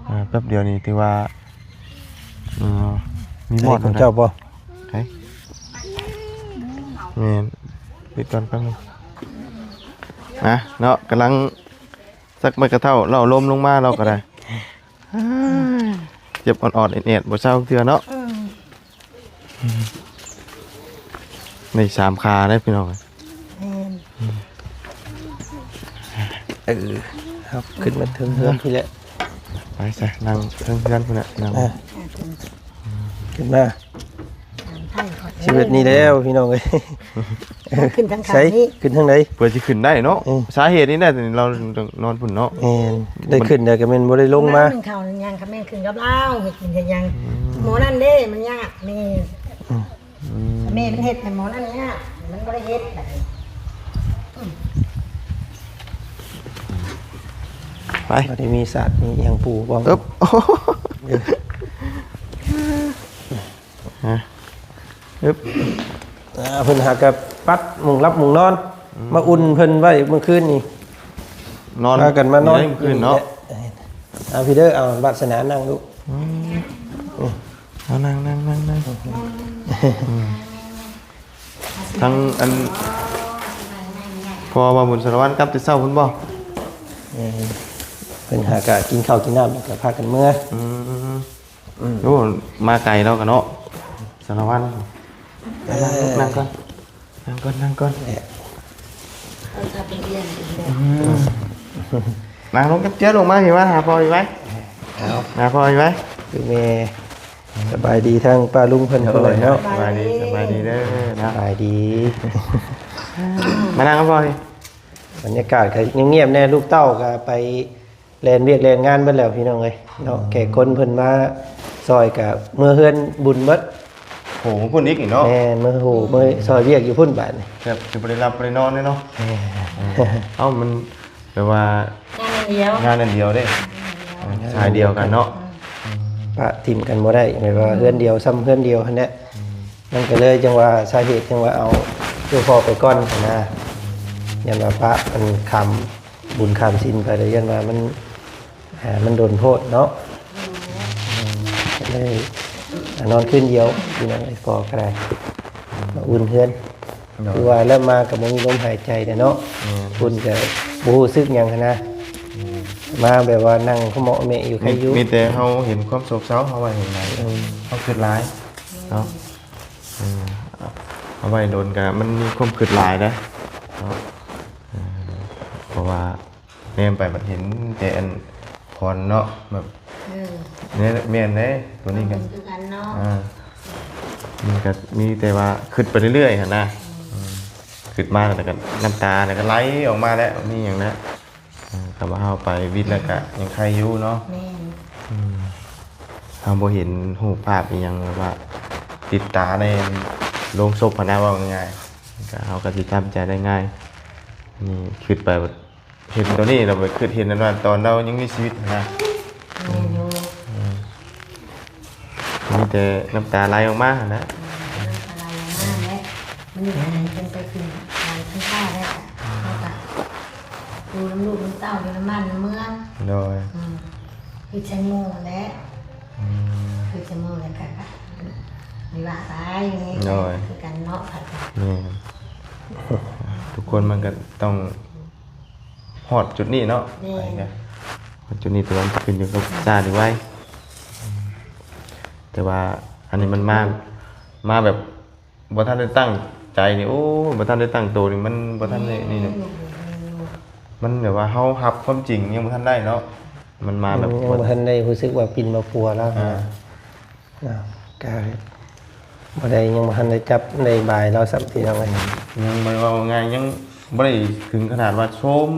ເອີ ແປັບດຽວນີ້ຖືວ່າ ເອີ ມີມອດ ເຈົ້າບໍ່ ໃຜ ແມ່ນ ປິດກ່ອນແປັບໜຶ່ງ ນະເນາະ ກຳລັງສັກໃບກະເທົ້າ ເລົ່າລົມລົງມາ ເຮົາກໍໄດ້ ເຈັບອອດໆແອດໆ ບໍ່ເຊົາເທື່ອເນາະ ເອີ ນີ້ສາມຂາເດ້ພີ່ນ້ອງ ແມ່ນ ເອີ ເຮົາຂຶ້ນມາເທິງເຮືອນພີ້ແຫຼະ ໄປຊະ ນັ່ງເທິງເຮືອນພຸ້ນນະ ນັ່ງ ເອີ ຂຶ້ນມາ ຊິເຮັດນີ້ແລ້ວພີ່ນ້ອງເອີຍ ຂຶ້ນທາງຂ້າງນີ້ ຂຶ້ນທາງໃດ ເພື່ອຊິຂຶ້ນໄດ້ເນາະ ເອີ ສາເຫດນີ້ແຫຼະ ເຮົາຕ້ອງນອນພຸ້ນເນາະ ແມ່ນ ໄດ້ຂຶ້ນໄດ້ກໍແມ່ນບໍ່ໄດ້ລົງມາ ເຂົ້າຍັງກໍແມ່ນຂຶ້ນກັບລາວ ເຮັດກິນເຮັດຫຍັງ ອືມ ໝໍນັ້ນເດ້ ມັນຍາກ ນີ້ ອືມ ອືມ ແມ່ມັນເຮັດໃຫ້ໝໍນັ້ນຍາກ ມັນບໍ່ໄດ້ເຮັດ ໄປ ບໍ່ໄດ້ມີສາດມີຫຍັງປູບໍ່ ເອີບ ຮະ ອຶບ ອ່າ ເພິ່ນຫາກະປັດມຸງຫຼັບມຸງນອນ ອືມ ມາອຸ່ນເພິ່ນໄວ້ມື້ຄືນນີ້ ນອນ ພາກັນມານອນຢູ່ນີ້ແຫຼະ ມື້ຄືນເນາະ ເອົາ ພີ່ເດີ ເອົາ ວາດສະໜານັ່ງລູກ ອືມ ເອົາ ນັ່ງ ນັ່ງ ນັ່ງ ນັ່ງ ອືມ ທາງອັນ ພໍ່ວ່າບຸນສາລະວັນກັບແຕ່ເຊົ້າພຸ້ນບໍ່? ແມ່ນ ເພິ່ນຫາກະກິນເຂົ້າກິນນ້ຳ ແລ້ວກະພາກັນເມືອ ອືມ ອືມ ໂອ້ ມາໄກແລ້ວກະເນາະ ສາລະວັນ ເອີ ນັ່ງກ່ອນ ນັ່ງກ່ອນ ນັ່ງກ່ອນ ເອີ ເອົາຊາໄປລຽນອີກແລ້ວ ອືມ ມາລົງຈັບເຈື່ອລົງມາ ຊິມາຫາພໍ່ອີກໄວ ເອົາ ຫາພໍ່ອີກໄວ ຄືແມ່ ສະບາຍດີທາງປ້າລຸງເພິ່ນພຸ້ນແຫຼະເນາະ ສະບາຍດີ ສະບາຍດີເດີເນາະ ສະບາຍດີ ມານັ່ງກັບພໍ່ ບັນຍາກາດກໍງຽບໆແດ່ ລູກເຕົ້າກໍໄປແລ່ນວຽກແລ່ນງານເບິດແລ້ວພີ່ນ້ອງເອີຍເນາະ ແຂກຄົນເພິ່ນມາຊ່ອຍກໍເມືອເຮືອນບຸນເບິດ ໂຫ ພຸ້ນອີກນີ້ເນາະ ແມ່ນ ເມືອໂຫ ເມືອຊ່ອຍວຽກຢູ່ພຸ້ນບາດນີ້ ແບບຊິບໍ່ໄດ້ຫຼັບບໍ່ໄດ້ນອນເລີຍເນາະ ເອີ ເອົ້າ ມັນແບບວ່າ ງານອັນດຽວ ງານອັນດຽວເດ້ ສາຍດຽວກັນເນາະ ປະຖິ້ມກັນບໍ່ໄດ້ ແບບວ່າເຮືອນດຽວ ຊ່ຳເຮືອນດຽວຫັ້ນແຫຼະ ມັນກໍເລີຍຈັ່ງວ່າ ສາເຫດຈັ່ງວ່າເອົາໂຕພໍ່ໄປກ່ອນຫັ້ນນະ ຢ້ານວ່າປະ ອັນ ຂ້າມບຸນຂ້າມສິນໄປ ແລ້ວຢ້ານວ່າມັນ ອ່າ ມັນດົນໂພດເນາະ ກໍເລີຍ ອ່າ ນອນຄືນດຽວ ພີ່ນ້ອງເອີຍ ພໍ່ກໍໄດ້ ມາອຸ່ນເຮືອນ ຄືວ່າແລ້ວມາກໍບໍ່ມີລົມຫາຍໃຈແລ້ວເນາະ ແມ່ນ ເພິ່ນກໍບໍ່ຮູ້ສຶກຫຍັງຫັ້ນນະ ແມ່ນ ມາແບບວ່ານັ່ງຂະເໝາະແໝະຢູ່ ມີ ໃຄຢູ່ ມີແຕ່ເຮົາເຫັນຄວາມໂສກເສົ້າ ເຮົາວ່າເຫັນຫຼາຍ ເຮົາຄິດຫຼາຍເນາະ ເອີ ເອົາໄວ້ດົນກໍມັນມີຄວາມຄິດຫຼາຍເດ້ເນາະ ເອີ ເພາະວ່າ ແນມໄປບັດເຫັນແຕ່ອັນຄວັນເນາະ ແບບ ເອີ ແມ່ນເດ້ ຕົວນີ້ກໍຄືກັນເນາະ ອ່າ ມັນກໍມີແຕ່ວ່າຄິດໄປເລື້ອຍໆຫັ້ນນະ ອືມ ອືມ ຄິດມາແລ້ວກໍນ້ຳຕາແລ້ວກໍໄຫຼອອກມາແລ້ວ ມີຫຍັງນະ ເອີ ຄຳວ່າເຮົາໄປວິດແລ້ວກໍຍັງໄຄຢູ່ເນາະ ແມ່ນ ອືມ ເຮົາບໍ່ເຫັນຮູບພາບອີ່ຫຍັງແບບວ່າຕິດຕາໃນໂລງສົບຫັ້ນນະ ເວົ້າງ່າຍໆ ກໍເຮົາກໍຊິທຳໃຈໄດ້ງ່າຍ ນີ້ຄິດໄປ ເຫັນຕົວນີ້ລະໄປຄິດເຫັນອັນວ່າຕອນລາວຍັງມີຊີວິດນະ ແມ່ນຢູ່ ອືມ ມີແຕ່ນ້ຳຕາໄຫຼອອກມາຫັ້ນນະ ອືມ ນ້ຳຕາໄຫຼອອກມາແຫຼະ ມື້ນີ້ເພິ່ນໄປຂຶ້ນສະຫວານຊັ້ນຟ້າແລ້ວ ເຮົາກະຢູ່ນຳລູກນຳເຕົ້າ ຢູ່ນຳບ້ານນຳເມືອງ ໂດຍ ອືມ ຄືແຕງໂມແຫຼະ ອືມ ຄືແຕງໂມແລ້ວກະ ມີວ່າໄປ ໂດຍ ຄືກັນເນາະ ແມ່ນ ທຸກຄົນມັນກະຕ້ອງ ຮອດຈຸດນີ້ເນາະ ແມ່ນ ໄປນະ ຮອດຈຸດນີ້ ແຕ່ວ່າມັນຂຶ້ນຢູ່ກັບຊ້າຫຼືໄວ ແຕ່ວ່າອັນນີ້ມັນມາ ມາແບບບໍ່ທັນໄດ້ຕັ້ງໃຈນີ້ ໂອ້ ບໍ່ທັນໄດ້ຕັ້ງໂຕນີ້ ມັນບໍ່ທັນໄດ້ນີ້ ແມ່ນ ມັນແບບວ່າເຮົາຮັບຄວາມຈິງຍັງບໍ່ທັນໄດ້ເນາະ ມັນມາແບບ ອືມ ຍັງບໍ່ທັນໄດ້ຮູ້ສຶກວ່າປິ່ນມາປົວແລ້ວ ອ່າ ນະ ກະບໍ່ໄດ້ ຍັງບໍ່ທັນໄດ້ຈັບໄດ້ບາຍລາວຊ້ຳ ພີ່ນ້ອງເອີຍ ຍັງບໍ່ໄດ້ ເວົ້າງ່າຍ ຍັງບໍ່ໄດ້ເຖິງຂະໜາດວ່າໂຊມ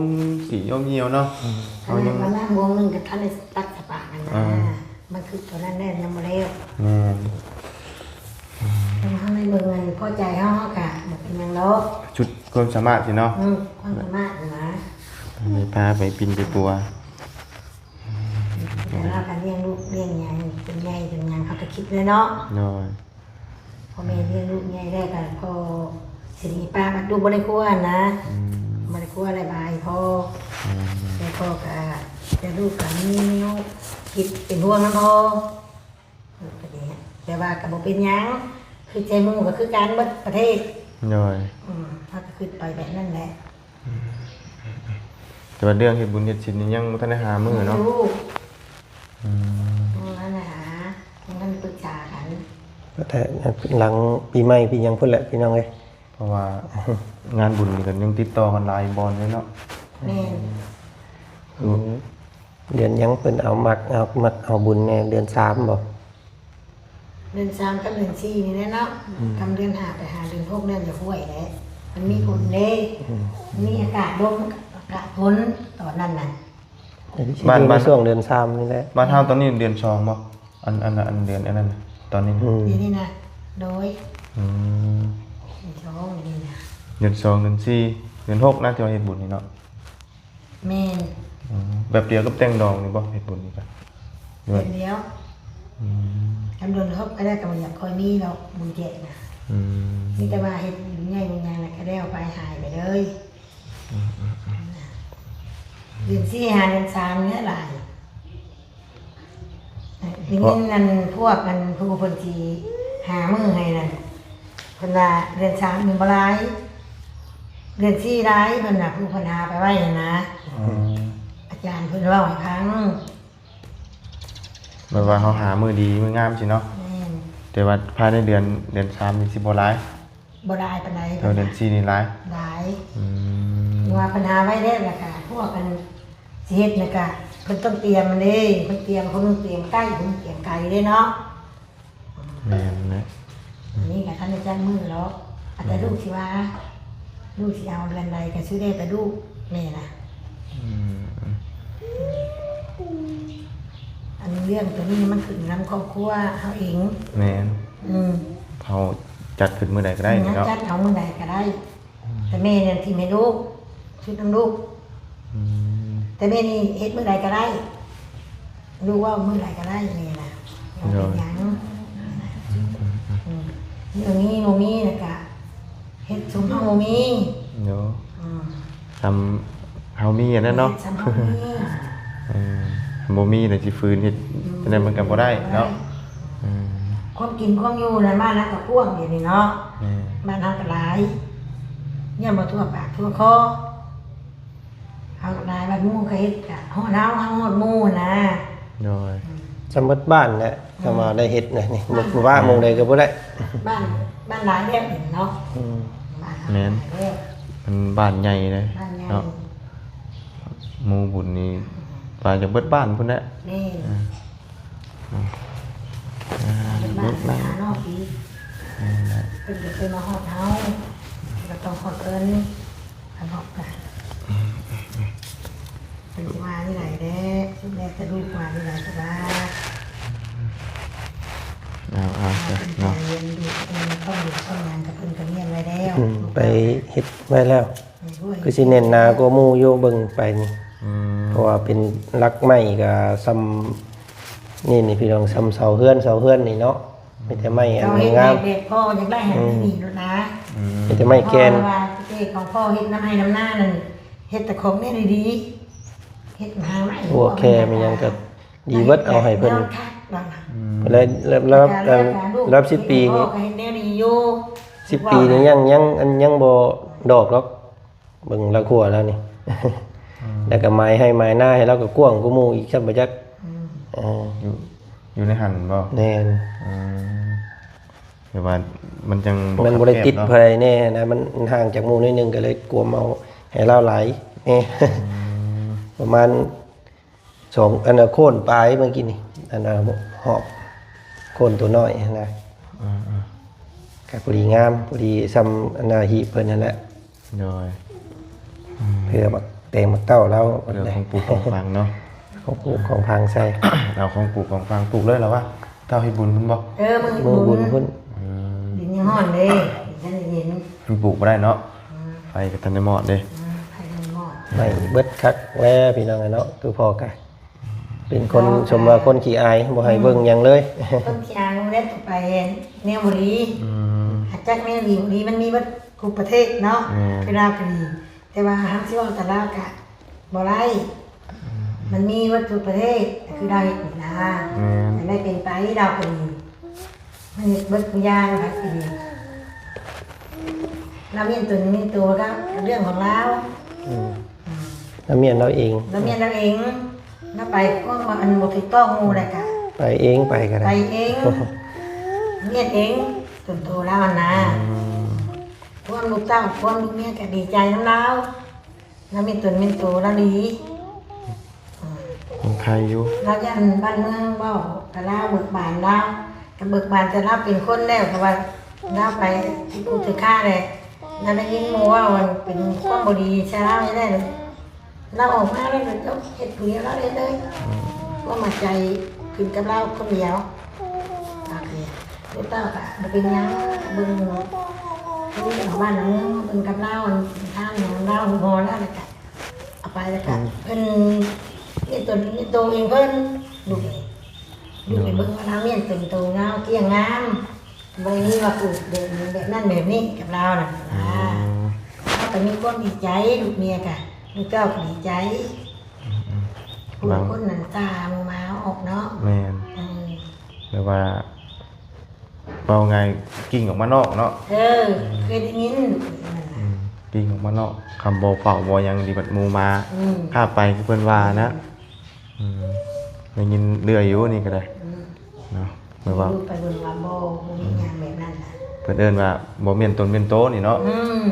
ສີໂຍມຍ່ຽວເນາະ ອືມ ເຮົາຍັງ ຂະໜາດວ່ານ້ຳວງໜຶ່ງກໍທັນໄດ້ຕັກສະປາກັນນະ ອ່າ ມັນຄືຕົວນັ້ນແຫຼະ ຍັງບໍ່ແລ້ວ ແມ່ນ ເຮົາໄດ້ເບິ່ງອັນພໍໃຈເຮົາ ເຮົາກະບໍ່ເປັນຫຍັງດອກ ສຸດຄວາມສາມາດຊິເນາະ ອືມ ຄວາມສາມາດນະ ໄດ້ພາໄປປິ່ນໄປປົວ ແຕ່ວ່າການລ້ຽງລູກລ້ຽງຫຍັງ ຈົນໃຫຍ່ຈົນຫຍັງ ເຮົາກໍຄິດແລ້ວເນາະ ໂດຍ ພໍ່ແມ່ລ້ຽງລູກໃຫຍ່ແລ້ວກໍພໍຊິມີປ້າມາ ລູກບໍ່ໄດ້ຄົວນະ ອືມ ບໍ່ໄດ້ຄົວແລ້ວບາຍພໍ່ ອືມ ແຕ່ພໍ່ກໍ ແຕ່ລູກກໍມີແນວຄິດເປັນຫ່ວງນຳພໍ່ ເອີ ກໍດີ ແຕ່ວ່າກໍບໍ່ເປັນຫຍັງ ຄືໃຈໝູ່ກໍຄືກັນເບິດປະເທດ ໂດຍ ອືມ ເຮົາກໍຄິດໄປແບບນັ້ນແຫຼະ. ອືມ ແຕ່ວ່າເລື່ອງເຮັດບຸນເຮັດສິນນີ້ຍັງບໍ່ທັນໄດ້ຫາມື້ເນາະ ອືມ ຍັງບໍ່ທັນໄດ້ຫາ ຍັງບໍ່ທັນໄດ້ປຶກສາກັນ ແຕ່ຫຼັງປີໃໝ່ປີຫຍັງພຸ້ນແຫຼະພີ່ນ້ອງເອີຍ ເພາະວ່າງານບຸນນີ້ກໍຍັງຕິດຕໍ່ກັນຫຼາຍບ່ອນເລີຍເນາະ ແມ່ນ ອືມ ເດືອນຫຍັງເພິ່ນເອົາ ມັກເອົາ ມັກເອົາບຸນແດ່ ເດືອນສາມບໍ? ເດືອນສາມກັບເດືອນສີ່ນີ້ແຫຼະເນາະ ອືມ ກັບເດືອນຫ້າໄປຫາເດືອນຫົກນັ້ນ ຢາກຫ້ວຍແຫຼະ ມັນມີຝົນເດ້ ອືມ ມັນມີອາກາດລົມ ອາກາດຝົນຕອນນັ້ນນະ ຊິມີໃນຊ່ວງເດືອນສາມນີ້ແຫຼະ ບ້ານເຮົາຕອນນີ້ເດືອນສອງບໍ? ອັນ ອັນ ອັນເດືອນອັນນັ້ນ ຕອນນີ້ ອືມ ດຽວນີ້ນະ ໂດຍ ອືມ ເດືອນສອງນີ້ນະ ເດືອນສອງ ເດືອນສີ່ ເດືອນຫົກນະ ທີ່ວ່າເຮັດບຸນນີ້ເນາະ. ແມ່ນ ອືມ ແບບດຽວກັບແຕ່ງດອງນີ້ບໍ່? ເຮັດບຸນນີ້ກະ ແບບດຽວ ອືມ ຄັນດົນເຮົາໄປແລ້ວກໍບໍ່ຢາກຄ່ອຍມີດອກບຸນແຈກນະ ອືມ ມີແຕ່ວ່າເຮັດບຸນໃຫຍ່ບຸນຫຍັງແລ້ວກໍແລ້ວໄປ ຫາຍໄປເລີຍ ອືມ ເດືອນສີ່ຫາເດືອນສາມນີ້ຫຼາຍ ໄດ້ຍິນອັນພວກອັນຜູ້ເພິ່ນຊິຫາມື້ໃຫ້ນັ້ນ ເພິ່ນວ່າເດືອນສາມນີ້ບໍ່ຫຼາຍ ເດືອນສີ່ຫຼາຍ ເພິ່ນວ່າ ຜູ້ເພິ່ນຫາໄປໄວ້ຫັ້ນນະ ອືມ ອາຈານເພິ່ນເວົ້າໃຫ້ຟັງ ແບບວ່າເຮົາຫາມື້ດີມື້ງາມຊີ້ເນາະ ແມ່ນ ແຕ່ວ່າພາຍໃນເດືອນ ເດືອນສາມນີ້ຊິບໍ່ຫຼາຍ ບໍ່ຫຼາຍປານໃດ ເອີ ເດືອນສີ່ນີ້ຫຼາຍ ຫຼາຍ ອືມ ເພາະວ່າເພິ່ນຫາໄວ້ແລ້ວ ແລ້ວກະພວກອັນ ຊິເຮັດນະກະ ເພິ່ນຕ້ອງຕຽມເດ້ ເພິ່ນຕຽມ ຄົນໜຶ່ງຕຽມໃກ້ ຄົນໜຶ່ງຕຽມໄກເດ້ເນາະ. ແມ່ນແຫຼະ. ອັນນີ້ກະທັນໄດ້ຈັກມື້ດອກ ອາດຈະ ອືມ ລູກຊິວ່າ ລູກຊິເອົາເດືອນໃດກະຊິແລ້ວແຕ່ລູກແມ່ນະ. ອືມ ອັນເລື່ອງໂຕນີ້ມັນຂຶ້ນນຳຄອບຄົວເຮົາເອງ. ແມ່ນ. ອືມ ເຮົາຈັດຂຶ້ນມື້ໃດກະໄດ້ ອືມ ເນາະ ຈັດເອົາມື້ໃດກະໄດ້. ອືມ ແຕ່ແມ່ນັ້ນຖິ້ມໃຫ້ລູກ ຊຸດນຳລູກ. ອືມ ແຕ່ແມ່ນີ້ເຮັດມື້ໃດກະໄດ້ ລູກເວົ້າມື້ໃດກະໄດ້ແມ່ນະ ບໍ່ເປັນຫຍັງ. ໂດຍ. ອືມ ອືມ ອືມ ອືມ ເລື່ອງມີບໍ່ມີລະກະເຮັດສົມເຮົາບໍ່ມີ. ໂດຍ. ອືມ ສ່ຳເຮົາມີຫັ້ນແຫຼະເນາະ. ແມ່ນ ສ່ຳເຮົາມີ. ເອີ ບໍ່ມີລະຊິຝືນເຮັດ ອືມ ຈັ່ງໃດມັນກະບໍ່ໄດ້ເນາະ. ອືມ ຄວາມກິນຄວາມຢູ່ໃນບ້ານເຮົາກະກວ້າງດຽວນີ້ເນາະ. ແມ່ນ. ບ້ານເຮົາກະຫຼາຍ ຍັງບໍ່ທົ່ວປາກທົ່ວຄໍ. ເຮົາກະຫຼາຍ ບາດໝູ່ກະເຮັດກະຮອດເຮົາ ເຮົາຮອດໝູ່ນະ. ໂດຍ. ອືມ ສ່ຳເບິດບ້ານແຫຼະ ອືມ ຄຳວ່າໄດ້ເຮັດນະນີ້ ບໍ່ວ່າໝ່ອງໃດກະບໍ່ໄດ້. ບ້ານ ບ້ານຫຼາຍແລ້ວເນາະ. ອືມ ບ້ານເຮົາ ແມ່ນ ຫຼາຍແລ້ວ ມັນບ້ານໃຫຍ່ເດ້ ບ້ານໃຫຍ່ເນາະ. ໝູ່ບຸນນີ້ ອືມ ວ່າຈະເບິດບ້ານພຸ້ນແຫຼະ. ແມ່ນ. ອືມ ອ່າ ເພິ່ນມາຫາເນາະ ແມ່ນແຫຼະ ເພິ່ນກະເຄີຍມາຮອດເຮົາ ກະຕ້ອງຮອດເພິ່ນ ກະບອກໄປ. ອືມ ອືມ ອືມ ເພິ່ນຊິວ່າແນວໃດແດ່ ສຸດແລ້ວແຕ່ລູກວ່າແນວໃດກະວ່າ. ເອົາ ເອົາ ເອົາ ເນາະ ເພິ່ນກະຮຽນຢູ່ ເພິ່ນຕ້ອງຢູ່ຕ້ອງຫຍັງກະເພິ່ນກະມ້ຽນໄວ້ແລ້ວ. ອືມ ໄປເຮັດໄວ້ແລ້ວ ຄືຊິແໜ້ນໜາກວ່າໝູ່ຢູ່ ເບິ່ງໄປນີ້. ອືມ ເພາະວ່າເປັນຫຼັກໄມ້ກະສ່ຳ ນີ້ ນີ້ພີ່ນ້ອງ ສ່ຳເສົາເຮືອນ ເສົາເຮືອນນີ້ເນາະ ມີແຕ່ໄມ້ອັນງາມໆ. ເຈົ້າເຮັດແບບພໍ່ຢາກໄດ້ຫັ້ນ ອືມ ນີ້ໂລດນະ. ອືມ ມີແຕ່ໄມ້ແກ່ນ ເພາະວ່າເຂດຂອງພໍ່ເຮັດນຳໄຮ່ນຳນານັ້ນ ເຮັດແຕ່ຂອງແນວດີໆ ເຮັດຫາໄມ້ ໂອເຄ ມີຫຍັງກະດີເບິດ ເອົາໃຫ້ເພິ່ນ. ອືມ ແລ້ວ ແລ້ວ ແລ້ວ ແລ້ວສິບປີນີ້ ສິບປີນີ້ຍັງ ຍັງ ອັນ ຍັງບໍ່ດອກດອກ. ເບິ່ງລາວຂົວລາວນີ້ ອືມ ແລ້ວກະໝາຍໄຮ່ໝາຍນາໃຫ້ລາວກະກວ້າງກວ່າໝູ່ອີກຊ້ຳບໍ່ຈັກ. ອືມ ເອີ ຢູ່ ຢູ່ໃນຫັ້ນບໍ່? ແມ່ນ. ອືມ ແຕ່ວ່າມັນຈັ່ງບໍ່ ມັນບໍ່ໄດ້ຕິດໃຜແນ່ນະ ມັນຫ່າງຈາກໝູ່ໜ້ອຍໜຶ່ງ ກະເລີຍກວມເອົາໃຫ້ລາວຫຼາຍແນ່. ອືມ ປະມານ ສອງ ອັນນະ ໂຄນປາຍເມື່ອກີ້ນີ້ ອັນນະ ຫອບໂຄນໂຕນ້ອຍຫັ້ນນະ. ອືມ ອືມ ກະພໍດີງາມ ພໍດີສ່ຳອັນນະ ຮີບເພິ່ນຫັ້ນແຫຼະ. ໂດຍ. ອືມ ເພື່ອໝາກແຕງໝາກເຕົ້າລາວ ເພື່ອຂອງປູກຂອງຝັງເນາະ ຂອງປູກຂອງຝັງໃສ່ ເອົາຂອງປູກຂອງຝັງ ປູກເລີຍລະວະ. ເຈົ້າເຮັດບຸນພຸ້ນບໍ່? ເອີ ມື້ບຸນພຸ້ນ. ອືມ ດິນຍັງຮ້ອນເດ້ ຍັງເຢັນ ມັນປູກບໍ່ໄດ້ເນາະ. ອືມ ໄຟກະທັນໄດ້ມອດເດ້. ອືມ ໄຟທັນໄດ້ມອດ ໄໝ້ເບິດຄັກແລ້ວພີ່ນ້ອງເນາະ. ຄືພໍ່ກະເປັນຄົນ ເຈົ້າ ສົມວ່າຄົນຂີ້ອາຍ ບໍ່ໃຫ້ເບິ່ງຫຍັງເລີຍ. ອືມ ຄົນຂີ້ອາຍ ບໍ່ໄດ້ໄປແນວບໍ່ດີ. ອືມ ຫາກຈັກແນວດີບໍ່ດີ ມັນມີເບິດທຸກປະເທດເນາະ. ແມ່ນ ຄືລາວກະດີ ແຕ່ວ່າເຮົາຊິເວົ້າແຕ່ລາວກະ ບໍ່ໄດ້. ອືມ ມັນມີເບິດທຸກປະເທດ ຄືລາວເຮັດນີ້ນະ. ແມ່ນ ອັນໃດເປັນໄປລາວກະດີ ມັນເຮັດເບິດທຸກຢ່າງ ລາວກະດີ. ລາວມ້ຽນຕົນມ້ຽນໂຕ ລາວເລື່ອງຂອງລາວ. ອືມ ອືມ ລາວມ້ຽນລາວເອງ ລາວມ້ຽນລາວເອງ. ລາວໄປພວກອັນບໍ່ຖືກຕ້ອງໝູ່ແລ້ວກະ ໄປເອງ ໄປກະໄດ້ ໄປເອງ ມ້ຽນເອງ ຕົນໂຕລາວຫັ້ນນະ. ອືມ ພວກລູກເຕົ້າ ພວກລູກເມຍກະດີໃຈນຳລາວ. ລາວມີຕົນມີໂຕ ລາວດີ. ອືມ ຍັງໄຄຢູ່ ລາວຢ້ານບ້ານເມືອງເວົ້າກະລາວເບີກບານລາວ ກະເບີກບານແຕ່ລາວເປັນຄົນແລ້ວ ກະວ່າລາວໄປທີ່ຜູ້ຖືກຂ້າແຫຼະ. ລາວໄດ້ຍິນໝູ່ເວົ້າ ອັນເປັນຄວາມບໍ່ດີໃສ່ລາວນີ້ແຫຼະ ລາວອອກມາແລ້ວກະເຮັດຜູ້ດຽວລາວເຮັດເລີຍ. ອືມ ຄວາມໝັ້ນໃຈຂຶ້ນກັບລາວຄົນດຽວ. ໂອເຄ ລູກເຕົ້າກະບໍ່ເປັນຫຍັງ ເບິ່ງ ເບິ່ງບ້ານເມືອງ ເບິ່ງກັບລາວ ທາງຂອງລາວ ຫົວລາວ ແລ້ວກະ ເອົາໄປແລ້ວກະ ອືມ ເພິ່ນມີຕົນມີໂຕເອງເພິ່ນ ລູກເອີຍ. ລູກໄປເບິ່ງວ່າລາວມ້ຽນຕົນໂຕງາມ ກ້ຽງງາມ ບໍ່ມີວ່າປູກແບບນີ້ແບບນັ້ນແບບນີ້ກັບລາວນະ. ອືມ ລາວກະມີຄວາມດີໃຈ ລູກເມຍກະ ລູກເຕົ້າກະດີໃຈ. ອືມ ຜູ້ຄົນນັ້ນຕາມມາອອກເນາະ. ແມ່ນ ເອີ ແບບວ່າ ເວົ້າງ່າຍ ກິ່ງອອກມານອກເນາະ. ເອີ ເຄີຍໄດ້ຍິນ ອືມ ກິ່ງອອກມານອກ ຄຳບໍ່ເຝົ້າບໍ່ຫຍັງດີ ບັດໝູ່ມາ ອືມ ພາໄປຄືເພິ່ນວ່ານະ. ອືມ ອືມ ໄດ້ຍິນເລື້ອຍຢູ່ນີ້ກະໄດ້ ອືມ ເນາະ ແບບວ່າ ໄປເບິ່ງວ່າບໍ່ ບໍ່ມີຫຍັງແບບນັ້ນນະ ເພິ່ນເອີ້ນວ່າບໍ່ມ້ຽນຕົນມ້ຽນໂຕນີ້ເນາະ. ອືມ ອືມ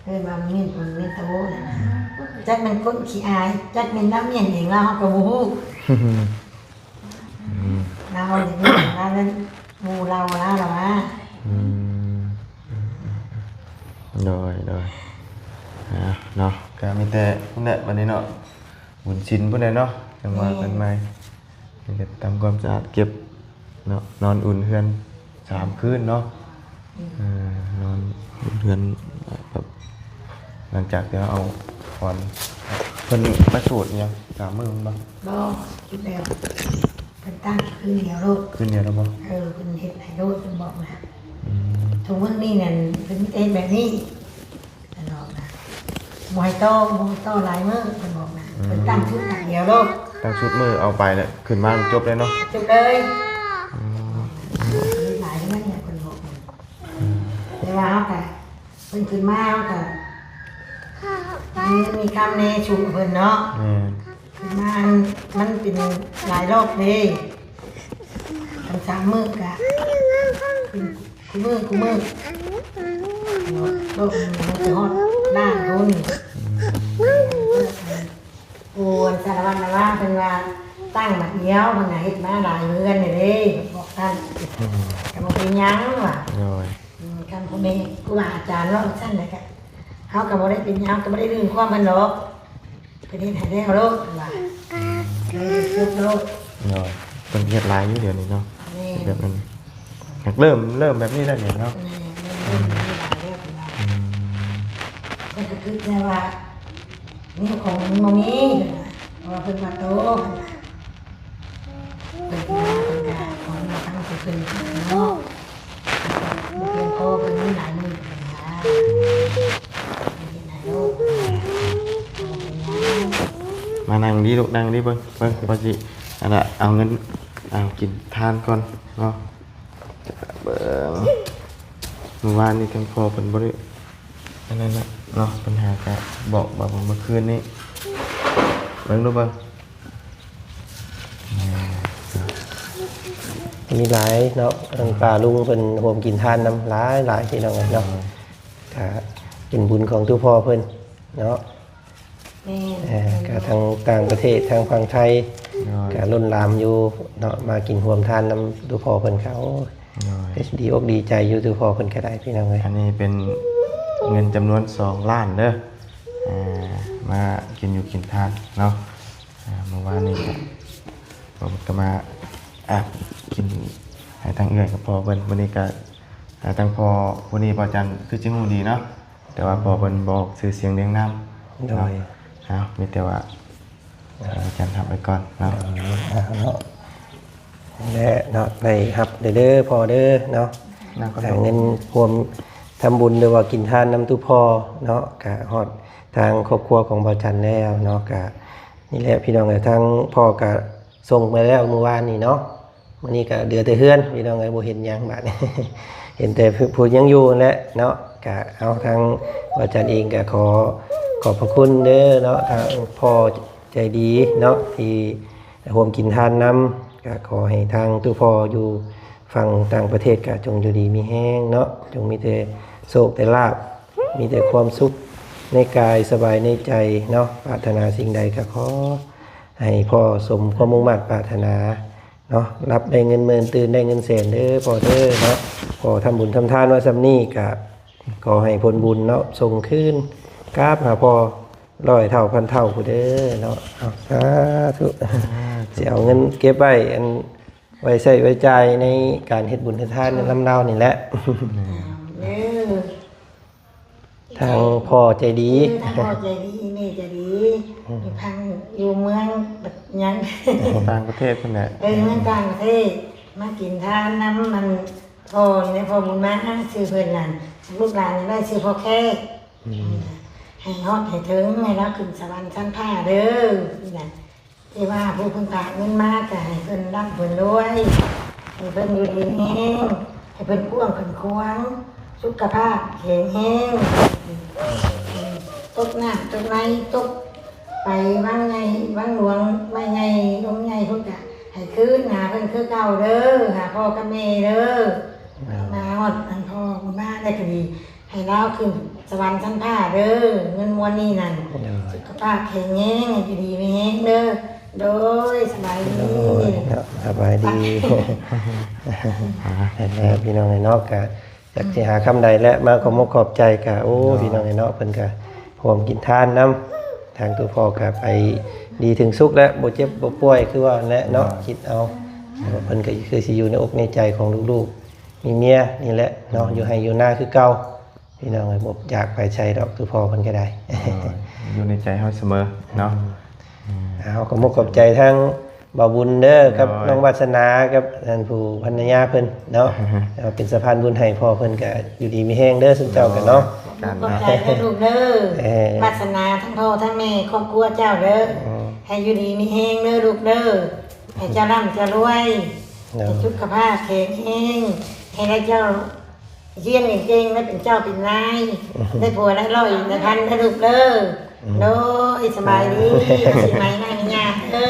ເອີ້ນວ່າມີຕົນມີໂຕນັ້ນນະ. ຈັກແມ່ນຄົນຂີ້ອາຍ ຈັກແມ່ນລາວມ້ຽນເອງ ລາວເຮົາກໍບໍ່ຮູ້. ອືມ ລາວເປັນໝູ່ລາວລະວ່າ. ອືມ ໂດຍ ໂດຍ ເອົາເນາະ ກະມີແຕ່ພຸ້ນແຫຼະບັດນີ້ເນາະ ບຸນສິນພຸ້ນແຫຼະເນາະ ຈັ່ງວ່າກັນໃໝ່. ແມ່ນ ນີ້ກໍທຳຄວາມສະອາດເກັບເນາະ ນອນອຸ່ນເຮືອນສາມຄືນເນາະ. ອືມ ເອີ ນອນອຸ່ນເຮືອນ ແບບ ຫຼັງຈາກທີ່ເຮົາເອົາຂອນ ເພິ່ນໄປສູດຫຍັງ ສາມມື້ແມ່ນບໍ່? ບໍ່ ຄິດແລ້ວ ເພິ່ນຕັ້ງຄືນດຽວໂລດ. ຄືນດຽວແລ້ວບໍ່? ເອີ ເພິ່ນເຮັດໃຫ້ໂລດ ເພິ່ນບອກນະ. ອືມ ທຸກມື້ນີ້ນັ້ນ ເພິ່ນມີແຕ່ເຮັດແບບນີ້ ເພິ່ນບອກນະ ບໍ່ໃຫ້ຕໍ່ ບໍ່ໃຫ້ຕໍ່ຫຼາຍມື້ ເພິ່ນບອກນະ. ອືມ ເພິ່ນຕັ້ງຊຸດດຽວໂລດ ຕັ້ງຊຸດມື້ເອົາໄປແລ້ວ ຂຶ້ນມາຈົບເລີຍເນາະ ຈົບເລີຍ. ອືມ ຫຼາຍມື້ເພິ່ນບອກນະ. ອືມ ແຕ່ວ່າເຮົາກະ ເພິ່ນຂຶ້ນມາເຮົາກະມີເງິນມີຄຳແດ່ ຊຸມເພິ່ນເນາະ. ແມ່ນ ຂຶ້ນມາ ມັນເປັນຫຼາຍລອບເດ້ ຄັນສາມມື້ກະຂຶ້ນ ຄູ່ມື້ ຄູ່ມື້ ໂລກມັນຈະຮອດລ້ານພຸ້ນ. ອືມ ໂອ້ ສາລະວັນນະວ່າ ເພິ່ນວ່າຕັ້ງບັດດຽວ ເພິ່ນວ່າເຮັດມາຫຼາຍເຮືອນແລ້ວເດ້ ບອກທ່ານ. ອືມ ກໍບໍ່ເປັນຫຍັງວ່າ. ໂດຍ ອືມ ຄັນພໍ່ແມ່ຄູບາອາຈານເວົ້າຊັ້ນແລ້ວກະ ເຮົາກໍບໍ່ໄດ້ເປັນຫຍັງ ກໍບໍ່ໄດ້ລື່ນຄວາມເພິ່ນດອກ. ເພິ່ນເຮັດໃຫ້ແລ້ວໂລດວ່າ ເລີຍຈົບໂລດ. ໂດຍ ເພິ່ນເຮັດຫຼາຍຢູ່ດຽວນີ້ເນາະ. ແມ່ນ ແບບນັ້ນ ຫາກເລີ່ມ ເລີ່ມແບບນີ້ແລ້ວນີ້ເນາະ. ແມ່ນ ເລີ່ມມີຫຼາຍແລ້ວເພິ່ນວ່າ. ອືມ ເພິ່ນກໍຄິດແຕ່ວ່າແນວຂອງມັນບໍ່ມີ ເພິ່ນວ່າ ເພາະວ່າເພິ່ນວ່າໂຕ ເພິ່ນວ່າ ເພິ່ນກໍຂອງມາທາງຜູ້ເພິ່ນເນາະ. ມານັ່ງດີລູກ ນັ່ງດີ ເບິ່ງ ເບິ່ງ ພໍ່ຊິ ອັນນ່າ ເອົາເງິນ ເອົາກິນທານກ່ອນເນາະ. ເບິ່ງ ມື້ວານນີ້ທາງພໍ່ເພິ່ນບໍ່ໄດ້ ອັນນັ້ນນະເນາະ ເພິ່ນຫາກະບອກວ່າເມື່ອຄືນນີ້ ເບິ່ງດູ ເບິ່ງ ມີຫຼາຍເນາະ ທາງປ້າລຸງເພິ່ນຮ່ວມກິນທານນຳຫຼາຍໆ ພີ່ນ້ອງເອີຍເນາະ. ກະເປັນບຸນຂອງທຸກພໍ່ເພິ່ນເນາະ. ແມ່ນ ເອີ ກະທັງຕ່າງປະເທດ ທັງຝັ່ງໄທ ໂດຍ ກະລົ້ນຫຼາມຢູ່ເນາະ ມາກິນຮ່ວມທານນຳຕູ້ພໍ່ເພິ່ນກະ ໂອ້ຍ ໂດຍ ກໍດີອົກດີໃຈຢູ່ຕູ້ພໍ່ເພິ່ນກະໄດ້ ພີ່ນ້ອງເອີຍ. ອັນນີ້ເປັນເງິນຈຳນວນສອງລ້ານເດີ ອ່າ ມາກິນຢູ່ກິນທານເນາະ. ອ່າ ມື້ວານນີ້ກະ ເພິ່ນກະມາ ອ່າ ກິນໃຫ້ທາງເອື້ອຍກັບພໍ່ເພິ່ນ. ມື້ນີ້ກະ ອ່າ ທາງພໍ່ຜູ້ນີ້ ພໍ່ຈັນຄືຊິຮູ້ດີເນາະ ແຕ່ວ່າພໍ່ເພິ່ນບອກຊື່ສຽງລຽງນາມ ໂດຍ ເນາະ. ເອົາ ມີແຕ່ວ່າ ເອີ ຈັນຮັບໄວ້ກ່ອນເນາະ ເນາະ ແລະເນາະ ໄດ້ຮັບເດີ ເດີພໍ່ເດີເນາະ ເງິນຮ່ວມທຳບຸນ ຫຼືວ່າກິນທານນຳຕູ້ພໍ່ເນາະ ກະຮອດທາງຄອບຄົວຂອງບ່າວຈັນແລ້ວເນາະ. ກະນີ້ແຫຼະ ພີ່ນ້ອງເອີຍ ທາງພໍ່ກະສົ່ງໄປແລ້ວມື້ວານນີ້ເນາະ. ມື້ນີ້ກະເຫຼືອແຕ່ເຮືອນ ພີ່ນ້ອງເອີຍ ບໍ່ເຫັນຫຍັງບາດນີ້ ເຫັນແຕ່ຜູ້ຍັງຢູ່ຫັ້ນແຫຼະເນາະ. ກະເອົາ ທາງບ່າວຈັນເອງກະຂໍຂອບພະຄຸນເດີເນາະ ທາງພໍ່ໃຈດີເນາະ ທີ່ຮ່ວມກິນທານນຳ. ກະຂໍໃຫ້ທາງຕູ້ພໍ່ຢູ່ຝັ່ງຕ່າງປະເທດກະຈົ່ງຢູ່ດີມີແຮງເນາະ ຈົ່ງມີແຕ່ໂຊກແຕ່ລາບ ມີແຕ່ຄວາມສຸກໃນກາຍ ສະບາຍໃນໃຈເນາະ. ປາດຖະໜາສິ່ງໃດກະຂໍໃຫ້ພໍ່ສົມຄວາມມຸ່ງມາດປາດຖະໜາ ເນາະ ຫຼັບໄດ້ເງິນໝື່ນ ຕື່ນໄດ້ເງິນແສນເດີພໍ່ເດີເນາະ. ພໍ່ທຳບຸນທຳທານມາສ່ຳນີ້ ກະຂໍໃຫ້ຜົນບຸນເນາະ ສົ່ງຄືນກັບຫາພໍ່ຮ້ອຍເທົ່າພັນເທົ່າພຸ້ນເດີເນາະ. ເອົາ ສາທຸ ສາທຸ ຊິເອົາເງິນເກັບໄວ້ ອັນ ໄວ້ໃຊ້ໄວ້ຈ່າຍໃນການເຮັດບຸນເຮັດທານນຳລາວນີ້ແຫຼະ. ເອີ ທາງພໍ່ໃຈດີ ເອີ ທາງພໍ່ໃຈດີ ແມ່ໃຈດີ ອືມ ຢູ່ພັງ ຢູ່ເມືອງຫຍັງ ຕ່າງປະເທດພຸ້ນແຫຼະ ເອີ ເມືອງຕ່າງປະເທດ ມາກິນທານນຳມັນພໍ່ນີ້ແຫຼະ ພໍ່ບຸນມາ ຊື່ເພິ່ນນັ້ນ ລູກຫຼານນີ້ໄດ້ຊື່ພໍ່ແຂກ ອືມ ໃຫ້ຮອດໃຫ້ເຖິງ ໃຫ້ລາວຂຶ້ນສະຫວັນຊັ້ນຟ້າເດີ ນີ້ນະ. ທີ່ວ່າຜູ້ເພິ່ນຝາກເງິນມາ ກະໃຫ້ເພິ່ນລ່ຳເພິ່ນລວຍ ໃຫ້ເພິ່ນຢູ່ດີມີແຮງ ໃຫ້ເພິ່ນກວ້າງເພິ່ນຂວາງ ສຸຂະພາບແຂງແຮງ ຕົກນ້ຳຕົກໃນ ຕົກໄປວັງໃຫຍ່ວັງຫຼວງ ໄມ້ໃຫຍ່ລົມໃຫຍ່ ເພິ່ນກະໃຫ້ຄືນຫາເພິ່ນຄືເກົ່າເດີ ຫາພໍ່ກັບແມ່ເດີ. ມາຮອດອັນພໍ່ບຸນມາໄດ້ກະດີ ໃຫ້ລາວຂຶ້ນສະຫວັນຊັ້ນຟ້າເດີ ເງິນມວນນີ້ນັ້ນ ໂດຍ ຊິ ສຸຂະພາບແຂງແຮງ ໃຫ້ຢູ່ດີມີແຮງເດີ. ໂດຍ ສະບາຍດີ. ໂດຍເນາະ ສະບາຍດີ. ອ່າ ແທ້ໆ ພີ່ນ້ອງເອີຍເນາະ ກະຈັກຊິຫາຄຳໃດແຫຼະ ມາຂອບມົກຂອບໃຈກະ ໂອ້ ໂດຍ ພີ່ນ້ອງເອີຍເນາະ ເພິ່ນກະຮ່ວມກິນທານນຳ. ທາງຕົວພໍ່ກະໄປດີເຖິງສຸກແລ້ວ ບໍ່ເຈັບບໍ່ປ່ວຍ ຄືວ່ານັ້ນແຫຼະເນາະ. ໂດຍ ຄິດເອົາ ເພິ່ນກະຄືຊິຢູ່ໃນອົກໃນໃຈຂອງລູກໆ ມີເມຍນີ້ແຫຼະເນາະ ອືມ ຢູ່ໄຮ່ຢູ່ນາຄືເກົ່າ. ພີ່ນ້ອງເອີຍ ບໍ່ຢາກໄປໃສດອກ ຄືພໍ່ເພິ່ນກໍໄດ້ ເອີ ຢູ່ໃນໃຈເຮົາສະເໝີເນາະ. ອືມ ເຮົາກໍໝົກຂອບໃຈທາງບ່າວບຸນເດີ ກັບ ໂດຍ ນ້ອງວາດສະໜາ ກັບອັນຜູ້ພັນລະຍາເພິ່ນເນາະ ເປັນສະພານບຸນໃຫ້ພໍ່ເພິ່ນ ກໍຢູ່ດີມີແຮງເດີ ຊຸມເຈົ້າກັນເນາະ. ໂດຍ ຂອບໃຈເດີລູກເດີ ວາດສະໜາທັງພໍ່ທັງແມ່ ຄອບຄົວເຈົ້າເດີ ໃຫ້ຢູ່ດີມີແຮງເດີລູກເດີ ໃຫ້ເຈົ້າລ່ຳເຈົ້າລວຍ ໃຫ້ສຸຂະພາບແຂງແຮງ ໃຫ້ໄດ້ເຈົ້າ ຮຽນເກັ່ງໆ ໄດ້ເປັນເຈົ້າເປັນນາຍ ໄດ້ຜົວໄດ້ຮ້ອຍໄດ້ພັນເດີລູກເດີ. ອືມ ໂດຍ ສະບາຍດີ ເອົາສີໃໝ່ມາໃຫ້ແມ່ຍ່າເດີ.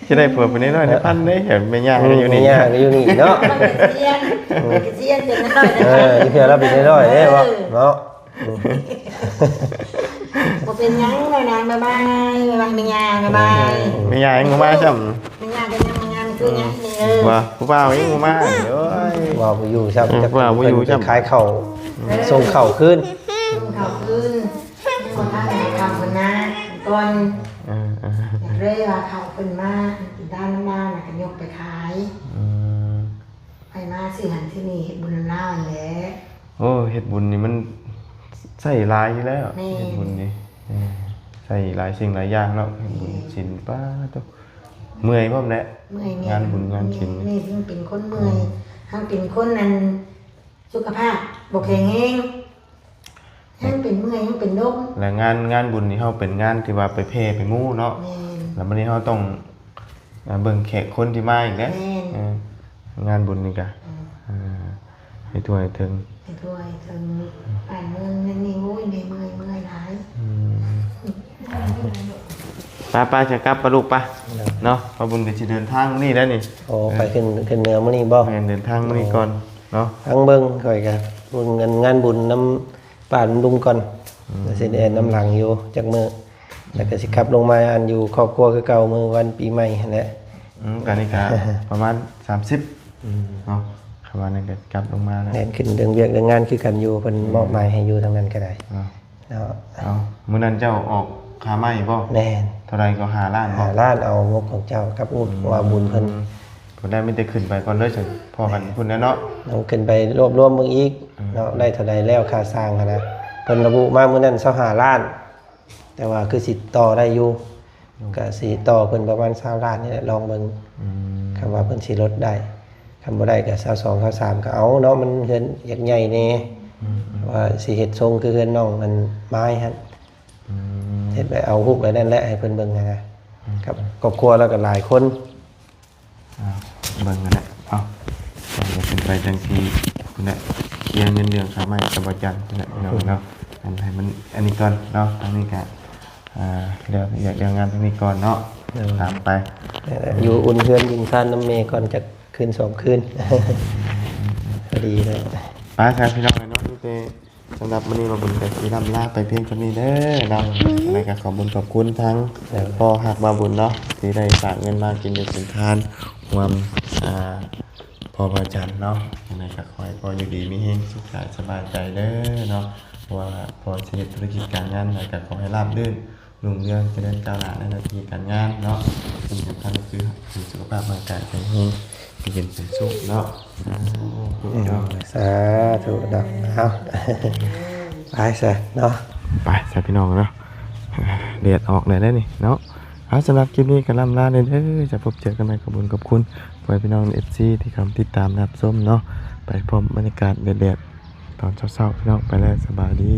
ຊິໄດ້ຜົວເປັນນາຍຮ້ອຍນາຍພັນເດ້ ແມ່ຍ່າກໍຢູ່ນີ້ ແມ່ຍ່າກໍຢູ່ນີ້ເນາະ. ເພິ່ນກໍຮຽນ ເພິ່ນກໍຮຽນເປັນນາຍຮ້ອຍນາຍພັນ ເອີ ອີເທື່ອລາວເປັນນາຍຮ້ອຍເດ້ ເອີ ເນາະ. ອືມ ບໍ່ເປັນຫຍັງ ນ້ອງນາງ ບາຍບາຍ ບາຍບາຍ ແມ່ຍ່າ ບາຍບາຍ. ແມ່ຍ່າຍັງບໍ່ມາຊ້ຳ ແມ່ຍ່າກໍຍັງ ແມ່ຍ່າຄືຫຍັງນີ້ ເອີ ວ່າຜູ້ບ່າວຍັງບໍ່ມາ ໂອ້ຍ ວ່າບໍ່ຢູ່ຊ້ຳ ເອີ ວ່າບໍ່ຢູ່ຊ້ຳ ຂາຍເຂົ້າ ເອີ ສົ່ງເຂົ້າຄືນ ສົ່ງເຂົ້າຄືນ ຍັງບໍ່ທັນໄດ້ເຂົ້າເພິ່ນມາກ່ອນ ເອີ ເອີ ເລີຍວ່າເຂົ້າເພິ່ນມາກິນທານນຳລາວ ແລ້ວກໍຍົກໄປຂາຍ. ອືມ ໄປມາຊື້ຫັ້ນຊື້ນີ້ ເຮັດບຸນນຳລາວຫັ້ນແຫຼະ. ໂອ້ ເຮັດບຸນນີ້ມັນໃຊ້ຫຼາຍຢູ່ແລ້ວ ແມ່ນ ເຮັດບຸນນີ້ ເອີ ໃຊ້ຫຼາຍສິ່ງຫຼາຍຢ່າງເນາະ ເຮັດບຸນ ແມ່ນ ສິນ ປາດໂທ້ ເມື່ອຍພ້ອມແຫຼະ ເມື່ອຍແມ່ນ ງານບຸນງານສິນ ແມ່ນ ແມ່ນ ເປັນຄົນເມື່ອຍ ອືມ ທັງເປັນຄົນອັນສຸຂະພາບບໍ່ແຂງແຮງ ແຮງເປັນເມື່ອຍ ແຮງເປັນລົມ ແລະງານ ງານບຸນນີ້ເຮົາເປັນງານທີ່ວ່າໄປແຜ່ໄປໝູ່ເນາະ ແມ່ນ ແລ້ວບັດນີ້ເຮົາຕ້ອງ ອ່າ ເບິ່ງແຂກຄົນທີ່ມາອີກເດ້ ແມ່ນ ເອີ ງານບຸນນີ້ກະ ອືມ ເອີ ໃຫ້ທົ່ວໃຫ້ເຖິງ ໃຫ້ທົ່ວໃຫ້ເຖິງ ອືມ ບ້ານເມືອງນັ້ນນີ້ ໂອ້ຍ ແມ່ເມື່ອຍ ເມື່ອຍຫຼາຍ ອືມ ໄປໆ ຈະກັບປະລູກປະ ເນາະ ເນາະ ພໍ່ບຸນກໍຊິເດີນທາງມື້ນີ້ແລ້ວນີ້ ໂອ້ ເອີ ໄປຂຶ້ນ ຂຶ້ນເໜືອມື້ນີ້ບໍ່? ແມ່ນ ເດີນທາງມື້ນີ້ກ່ອນເນາະ ຟັງເບິ່ງ ຂ້ອຍກໍເບິ່ງງານ ງານບຸນນຳ ປ້ານຳລຸງກ່ອນ ອືມ ແລ້ວຊິແລ່ນນຳຫຼັງຢູ່ຈັກມື້ ແລ້ວກໍຊິກັບລົງມາອັນຢູ່ຄອບຄົວຄືເກົ່າ ມື້ວັນປີໃໝ່ຫັ້ນແຫຼະ ອືມ ກະນີ້ກະປະມານສາມສິບ ອືມ ເນາະ ປະມານນັ້ນກໍກັບລົງມາແລ້ວ ແລ່ນຂຶ້ນເລື່ອງວຽກເລື່ອງງານຄືກັນຢູ່ ເພິ່ນ ອືມ ມອບໝາຍໃຫ້ຢູ່ທາງນັ້ນກໍໄດ້ ເນາະ ເນາະ ເອົາ ມື້ນັ້ນເຈົ້າອອກຄ່າໄມ້ບໍ່? ແມ່ນ ເທົ່າໃດກໍ ຫ້າລ້ານບໍ່? ຫ້າລ້ານ ເອົາງົບຂອງເຈົ້າກັບອຸດ ອືມ ເພາະວ່າບຸນເພິ່ນ ພຸ້ນແຫຼະ ມີແຕ່ຂຶ້ນໄປກ່ອນເລີຍ ຈັ່ງພໍ້ກັນພຸ້ນແຫຼະເນາະ ຕ້ອງຂຶ້ນໄປລວບລວມເບິ່ງອີກ ອືມ ເນາະ ໄດ້ເທົ່າໃດແລ້ວຄ່າສ້າງຫັ້ນນະ ເພິ່ນລະບຸມາມື້ນັ້ນ ຊາວຫ້າລ້ານ ແຕ່ວ່າຄືຊິຕໍ່ໄດ້ຢູ່ ອືມ ກະຊິຕໍ່ເພິ່ນປະມານຊາວລ້ານນີ້ແຫຼະ ລອງເບິ່ງ ອືມ ຄຳວ່າເພິ່ນຊິລົດໄດ້ ຄຳບໍ່ໄດ້ກະຊາວສອງ ຊາວສາມ ກໍເອົາເນາະ ມັນເຮືອນຢາກໃຫຍ່ແດ່ ອືມ ວ່າຊິເຮັດຊົງຄືເຮືອນນ້ອງອັນມາຍຫັ້ນ ອືມ ເຮັດໄປເອົາຮູບໄວ້ນັ້ນແຫຼະ ໃຫ້ເພິ່ນເບິ່ງຫັ້ນນະ ອືມ ກັບຄອບຄົວລາວກໍຫຼາຍຄົນ ເອົາ ເບິ່ງຫັ້ນແຫຼະ ເອົາ ດຽວຂຶ້ນໄປຈັ່ງຊິພຸ້ນແຫຼະ ເຄຍເງິນເລື່ອງຄ່າໄມ້ກັບອາຈານພຸ້ນແຫຼະ ພີ່ນ້ອງເນາະ ອັນໃຫ້ມັນອັນນີ້ກ່ອນເນາະ ທາງນີ້ກະ ອ່າ ແລ້ວວຽກແລ້ວງານທາງນີ້ກ່ອນເນາະ ໂດຍ ຕາມໄປ ແລ້ວຢູ່ອຸ່ນເຮືອນອຸ່ນຊານນຳແມ່ກ່ອນຈັກຄືນສອງຄືນ ພໍດີເນາະ ໄປຊະ ພີ່ນ້ອງເອີຍເນາະ ມີແຕ່ ສຳລັບມື້ນີ້ບ່າວບຸນກໍຊິລ່ຳລາໄປພຽງສ່ຳນີ້ເດີເນາະ ແລ້ວກໍຂອບບຸນຂອບຄຸນທາງ ເອີ ພໍ່ຮັກບ່າວບຸນເນາະ ທີ່ໄດ້ຝາກເງິນມາກິນຢູ່ກິນທານຮ່ວມ ອ່າ ພໍ່ພະຈັນເນາະ ຈັ່ງໃດກໍຂໍໃຫ້ພໍ່ຢູ່ດີມີແຮງ ສຸກກາຍສະບາຍໃຈເດີເນາະ ບໍ່ວ່າພໍ່ຊິເຮັດທຸລະກິດການງານໃດກໍຂໍໃຫ້ລາບລື່ນ ຮຸ່ງເຮືອງຈະເລີນກ້າວໜ້າໃນໜ້າທີ່ການງານເນາະ ສິ່ງສຳຄັນກໍຄືໃຫ້ສຸຂະພາບຮ່າງກາຍແຂງແຮງ ຢູ່ເຢັນເປັນສຸກເນາະ ສາທຸເນາະ ສາທຸເນາະ ເອົາ ໄປຊະເນາະ ໄປຊະພີ່ນ້ອງເນາະ ແດດອອກແລ້ວເດ້ນີ້ເນາະ ເອົາ ສຳລັບຄລິບນີ້ກໍລ່ຳລາແດ່ເດີ ຈະພົບເຈີກັນໃໝ່ ຂອບຄຸນຂອບຄຸນພໍ່ແມ່ພີ່ນ້ອງ ເອັຟຊີ ທີ່ເຂົ້າມາຕິດຕາມຮັບຊົມເນາະ ໄປພ້ອມບັນຍາກາດແດດໆ ຕອນເຊົ້າໆ ພີ່ນ້ອງ ໄປແລ້ວ ສະບາຍດີ.